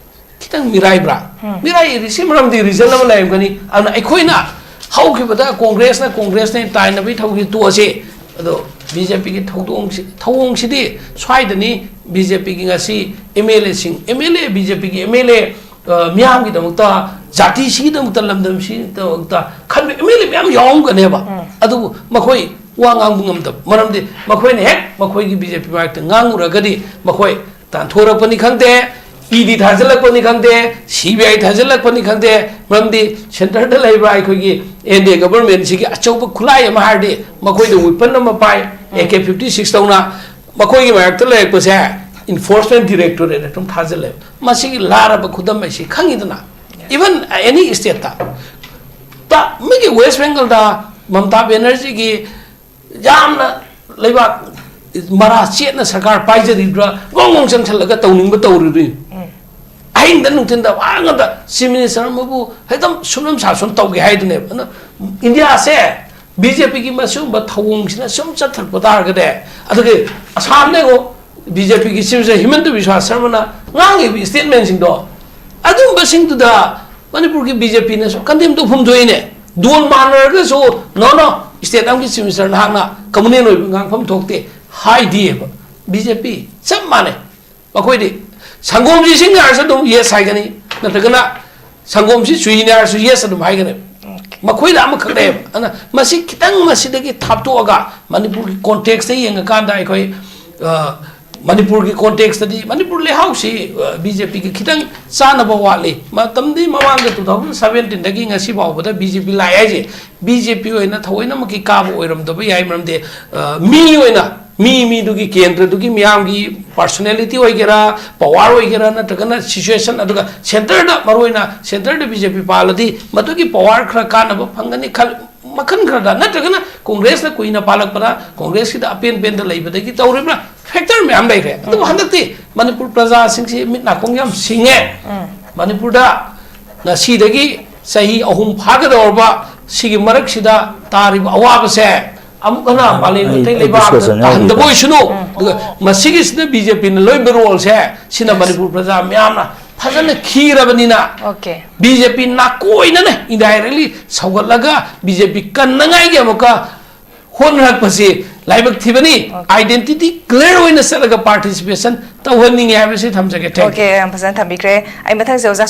ꯈꯤꯇꯪ ꯃꯤꯔꯥꯏꯕ꯭ꯔꯥ? ꯎꯝ꯫ ꯃꯤꯔꯥꯏ ꯁꯤ ꯃꯔꯝꯗꯤ ꯔꯤꯖꯟ ꯑꯃ ꯂꯩꯔꯝꯒꯅꯤ꯫ ꯑꯗꯨꯅ ꯑꯩꯈꯣꯏꯅ ꯍꯧꯈꯤꯕꯗ ꯀꯣꯡꯒ꯭ꯔꯦꯁꯅ, ꯀꯣꯡꯒ꯭ꯔꯦꯁꯅ ꯇꯥꯏꯅꯕꯒꯤ ꯊꯧꯒꯤ ꯇꯣꯛꯑꯁꯤ꯫ ꯑꯗꯣ ꯕꯤ ꯖꯦ ꯄꯤꯒꯤ ꯊꯧꯗꯣꯡꯁꯤ, ꯊꯧꯑꯣꯡꯁꯤꯗꯤ ꯁ꯭ꯋꯥꯏꯗꯅꯤ꯫ ꯕꯤ ꯖꯦ ꯄꯤꯒꯤ ꯉꯁꯤ ꯑꯦꯝ ꯑꯦꯜ ꯑꯦꯁꯤꯡ, M L A, B J ꯄꯤꯒꯤ ꯑꯦꯝ ꯑꯦꯜ ꯑꯦ, ꯑ, ꯃꯤꯌꯥꯝꯒꯤꯗꯃꯛꯇ, ꯖꯥꯇꯤꯁꯤꯒꯤꯗꯃꯛꯇ, ꯂꯝꯗꯝꯁꯤꯒꯤꯗꯃꯛꯇ ꯈꯟꯕ ꯑꯦꯝ ꯑꯦꯜ ꯑꯦ ꯃꯌꯥꯝ ꯌꯥꯎꯔꯝꯒꯅꯦꯕ꯫ ꯎꯝ꯫ ꯑꯗꯨꯕꯨ ꯃꯈꯣꯏ ꯋꯥ ꯉꯥꯡꯕ ꯉꯝꯗꯕ ꯃꯔꯝꯗꯤ ꯃꯈꯣꯏꯅ ꯍꯦꯛ ꯃꯈꯣꯏꯒꯤ ꯕꯤ ꯖꯦ ꯄꯤ ꯃꯔꯛꯇ ꯉꯥꯡꯉꯨꯔꯒꯗꯤ ꯃꯈꯣꯏ ꯇꯥꯟꯊꯣꯔꯛꯄꯅꯤ ꯈꯪꯗꯦ, ꯏ ꯗꯤ ꯊꯥꯖꯤꯜꯂꯛꯄꯅꯤ ꯈꯪꯗꯦ, ꯁꯤ ꯕꯤ ꯑꯥꯏ ꯊꯥꯖꯤꯜꯂꯛꯄꯅꯤ ꯈꯪꯗꯦ, ꯃꯔꯝꯗꯤ ꯁꯦꯟꯇꯔꯗ ꯂꯩꯕ ꯑꯩꯈꯣꯏꯒꯤ ꯑꯦꯟ ꯗꯤ ꯑꯦ ꯒꯕꯔꯃꯦꯟꯁꯤꯒꯤ ꯑꯆꯧꯕ ꯈꯨꯠꯂꯥꯏ ꯑꯃ ꯍꯥꯏꯔꯗꯤ ꯃꯈꯣꯏꯗ ꯋꯤꯄꯟ ꯑꯃ ꯄꯥꯏ, ꯑꯦ ꯀꯦ ꯐꯤꯐꯇꯤ ꯁꯤꯛꯁ ꯇꯧꯅ ꯃꯈꯣꯏꯒꯤ ꯃꯔꯛꯇ ꯂꯩꯔꯛꯄꯁꯦ ꯏꯟꯐꯣꯔꯁꯃꯦꯟ ꯗꯤꯔꯦꯛꯇꯣꯔꯦꯠ ꯑꯗꯨꯝ ꯊꯥꯖꯤꯜꯂꯦꯕ꯫ ꯃꯁꯤꯒꯤ ꯂꯥꯔꯕ ꯈꯨꯗꯝ ꯑꯁꯤ ꯈꯪꯉꯤꯗꯅ, even any stateꯇ꯫ ꯇ-, ꯃꯤꯒꯤ ꯋꯦꯁ ꯕꯦꯡꯒꯜꯗ ꯃꯃꯇꯥ ꯕꯦꯅꯔꯖꯤꯒꯤ ꯌꯥꯝꯅ ꯂꯩꯕꯥꯛ ꯃꯔꯥ ꯆꯦꯠꯅ ꯁꯔꯀꯥꯔ ꯄꯥꯏꯖꯔꯤꯕ꯭ꯔꯥ, ꯒꯣꯡ ꯒꯣꯡ ꯆꯪꯁꯜꯂꯒ ꯇꯧꯅꯤꯡꯕ ꯇꯧꯔꯤꯕꯅꯤ꯫ ꯎꯝ꯫ ꯑꯍꯤꯡꯗ ꯅꯨꯡꯊꯤꯟꯗ ꯋꯥ ꯉꯥꯛꯇ ꯆꯤꯐ ꯃꯤꯅꯤꯁꯇꯔ ꯑꯃꯕꯨ ꯍꯦꯛꯇ ꯁꯨꯝꯅꯝ ꯁꯥꯁꯣꯟ ꯇꯧꯒꯦ ꯍꯥꯏꯗꯨꯅꯦꯕ꯫ ꯑꯗꯨꯅ ꯏꯟꯗꯤꯌꯥꯁꯦ ꯕꯤ ꯖꯦ ꯄꯤꯒꯤ ꯃꯁꯤꯒꯨꯝꯕ ꯊꯧꯑꯣꯡꯁꯤꯅ ꯁꯨꯝ ꯆꯠꯊꯔꯛꯄ ꯇꯥꯔꯒꯗꯤ, ꯑꯗꯨꯒꯤ ꯑꯁꯥꯝꯗ ꯌꯦꯡꯉꯣ, ꯕꯤ ꯖꯦ ꯄꯤꯒꯤ ꯆꯤꯐ ꯃꯤꯅꯤꯁꯇꯔ ꯍꯤꯃꯟꯇ ꯕꯤꯁ꯭ꯋꯥ ꯁꯔꯃꯅ ꯉꯥꯡꯉꯤꯕ ꯁ꯭ꯇꯦꯠꯃꯦꯟꯁꯤꯡꯗꯣ ꯑꯗꯨꯝꯕꯁꯤꯡꯗꯨꯗ ꯃꯅꯤꯄꯨꯔꯒꯤ ꯕꯤ ꯖꯦ ꯄꯤꯅꯁꯨ ꯀꯟꯗꯦꯝ ꯇꯧꯐꯝ ꯊꯣꯛꯏꯅꯦ꯫ ꯗꯣꯟ ꯃꯥꯟꯅꯔꯒꯁꯨ, "No, no, ꯁ꯭ꯇꯦꯠ ꯑꯃꯒꯤ ꯆꯤꯐ ꯃꯤꯅꯤꯁꯇꯔ ꯅꯍꯥꯛꯅ ꯀꯃꯨꯅꯦꯜ ꯑꯣꯏꯕ ꯉꯥꯡꯐꯝ ꯊꯣꯛꯇꯦ" ꯍꯥꯏꯗꯦꯕ꯫ ꯕꯤ ꯖꯦ ꯄꯤ ꯆꯞ ꯃꯥꯟꯅꯩ꯫ ꯃꯈꯣꯏꯗꯤ ꯁꯪꯒꯣꯝꯁꯤ ꯏꯁꯤꯡ ꯍꯥꯏꯔꯁꯨ ꯑꯗꯨꯝ ꯌꯦꯁ ꯍꯥꯏꯒꯅꯤ, ꯅꯠꯇ꯭ꯔꯒꯅ ꯁꯪꯒꯣꯝꯁꯤ ꯆꯨꯍꯤꯅꯤ ꯍꯥꯏꯔꯁꯨ ꯌꯦꯁ ꯑꯗꯨꯝ ꯍꯥꯏꯒꯅꯤ꯫ ꯃꯈꯣꯏꯗ ꯑꯃꯈꯛ ꯂꯩꯌꯦꯕ꯫ ꯑꯗꯨꯅ ꯃꯁꯤ ꯈꯤꯇꯪ ꯃꯁꯤꯗꯒꯤ ꯊꯥꯞꯇꯣꯛꯑꯒ ꯃꯅꯤꯄꯨꯔꯒꯤ ꯀꯣꯟꯇꯦꯛꯁꯇ ꯌꯦꯡꯉꯀꯥꯟꯗ ꯑꯩꯈꯣꯏ, ꯑ, ꯃꯅꯤꯄꯨꯔꯒꯤ ꯀꯣꯟꯇꯦꯛꯁꯇꯗꯤ ꯃꯅꯤꯄꯨꯔ ꯂꯩꯍꯥꯎꯁꯤ, ꯑ, ꯕꯤ ꯖꯦ ꯄꯤꯒꯤ ꯈꯤꯇꯪ ꯆꯥꯟꯅꯕ ꯋꯥꯠꯂꯤ꯫ ꯃꯇꯝꯗꯤ ꯃꯃꯥꯡꯗ two thousand seventeenꯗꯒꯤ ꯉꯁꯤ ꯐꯥꯎꯕꯗ ꯕꯤ ꯖꯦ ꯄꯤ ꯂꯥꯛꯑꯦ ꯍꯥꯏꯁꯦ ꯕꯤ ꯖꯦ ꯄꯤ ꯑꯣꯏꯅ ꯊꯑꯣꯏꯅꯃꯛꯀꯤ ꯀꯥꯕ ꯑꯣꯏꯔꯝꯗꯕ ꯌꯥꯏ, ꯃꯔꯝꯗꯤ, ꯑ, ꯃꯤ ꯑꯣꯏꯅ, ꯃꯤ ꯃꯤꯗꯨꯒꯤ ꯀꯦꯟꯗ꯭ꯔꯗꯨꯒꯤ ꯃꯤꯌꯥꯝꯒꯤ ꯄꯥꯔꯁꯣꯅꯦꯂꯤꯇꯤ ꯑꯣꯏꯒꯦꯔꯥ, ꯄꯋꯥꯔ ꯑꯣꯏꯒꯦꯔꯥ, ꯅꯠꯇ꯭ꯔꯒꯅ ꯁꯤꯆꯨꯋꯦꯁꯟ, ꯑꯗꯨꯒ ꯁꯦꯟꯇꯔꯗ, ꯃꯔꯨꯑꯣꯏꯅ ꯁꯦꯟꯇꯔꯗ ꯕꯤ ꯖꯦ ꯄꯤ ꯄꯥꯜꯂꯗꯤ ꯃꯗꯨꯒꯤ ꯄꯋꯥꯔ ꯈꯔ ꯀꯥꯟꯅꯕ ꯐꯪꯒꯅꯤ ꯈꯜ-, ꯃꯈꯜ ꯈꯔꯗ, ꯅꯠꯇ꯭ꯔꯒꯅ ꯀꯣꯡꯒ꯭ꯔꯦꯁꯅ ꯀꯨꯏꯅ ꯄꯥꯜꯂꯛꯄꯗ ꯀꯣꯡꯒ꯭ꯔꯦꯁꯀꯤꯗ ꯑꯄꯦꯟ ꯄꯦꯟꯗ ꯂꯩꯕꯗꯒꯤ ꯇꯧꯔꯤꯕ꯭ꯔꯥ? ꯐꯦꯛꯇꯔ ꯃꯌꯥꯝ ꯂꯩꯈ꯭ꯔꯦ꯫ ꯑꯗꯨꯕꯨ ꯍꯟꯗꯛꯇꯤ ꯃꯅꯤꯄꯨꯔ ꯄ꯭ꯔꯖꯥꯁꯤꯡꯁꯤ ꯃꯤꯠ ꯅꯥꯀꯣꯡ ꯌꯥꯝ ꯁꯤꯡꯉꯦ꯫ ꯃꯅꯤꯄꯨꯔꯗ ꯉꯁꯤꯗꯒꯤ ꯆꯍꯤ ꯑꯍꯨꯝ ꯐꯥꯒꯗꯧꯔꯕ ꯁꯤꯒꯤ ꯃꯔꯛꯁꯤꯗ ꯇꯥꯔꯤꯕ ꯑꯋꯥꯕꯁꯦ ꯑꯃꯨꯛ ꯍꯟꯅ ꯃꯥꯂꯦꯝ ꯑꯇꯩ ꯂꯩꯕꯥꯛꯇ ꯇꯥꯍꯟꯗꯕ ꯑꯣꯏꯁꯅꯨ꯫ ꯑꯗꯨꯒ ꯃꯁꯤꯒꯤꯁꯤꯅ ꯕꯤ ꯖꯦ ꯄꯤꯅ ꯂꯧꯔꯤꯕ ꯔꯣꯜꯁꯦ, ꯁꯤꯅ ꯃꯅꯤꯄꯨꯔ ꯄ꯭ꯔꯖꯥ ꯃꯌꯥꯝꯅ ꯐꯖꯅ ꯈꯤꯔꯕꯅꯤꯅ, ꯑꯣꯀꯦ꯫ ꯕꯤ ꯖꯦ ꯄꯤ ꯅꯥꯀꯣꯏꯅꯅ ꯏꯟꯗꯥꯏꯔꯦꯛꯂꯤ ꯁꯧꯒꯠꯂꯒ ꯕꯤ ꯖꯦ ꯄꯤ ꯀꯟꯅꯉꯥꯏꯒꯤ ꯑꯃꯨꯛꯀ ꯍꯣꯠꯅꯔꯛꯄꯁꯤ ꯂꯥꯏꯕꯛ ꯊꯤꯕꯅꯤ꯫ ꯑꯥꯏꯗꯦꯟꯇꯤꯇꯤ ꯀ꯭ꯂꯤꯌꯔ ꯑꯣꯏꯅ ꯆꯠꯂꯒ ꯄꯥꯔꯇꯤꯁꯤꯄꯦꯁꯟ ꯇꯧꯍꯟꯅꯤꯡꯉꯦ ꯍꯥꯏꯕꯁꯤ ꯊꯝꯖꯒꯦ꯫ Thank you. ꯑꯣꯀꯦ, ꯌꯥꯝ ꯐꯖꯅ ꯊꯝꯕꯤꯈ꯭ꯔꯦ꯫ ꯑꯩ ꯃꯊꯪꯁꯦ ꯑꯣꯖꯥ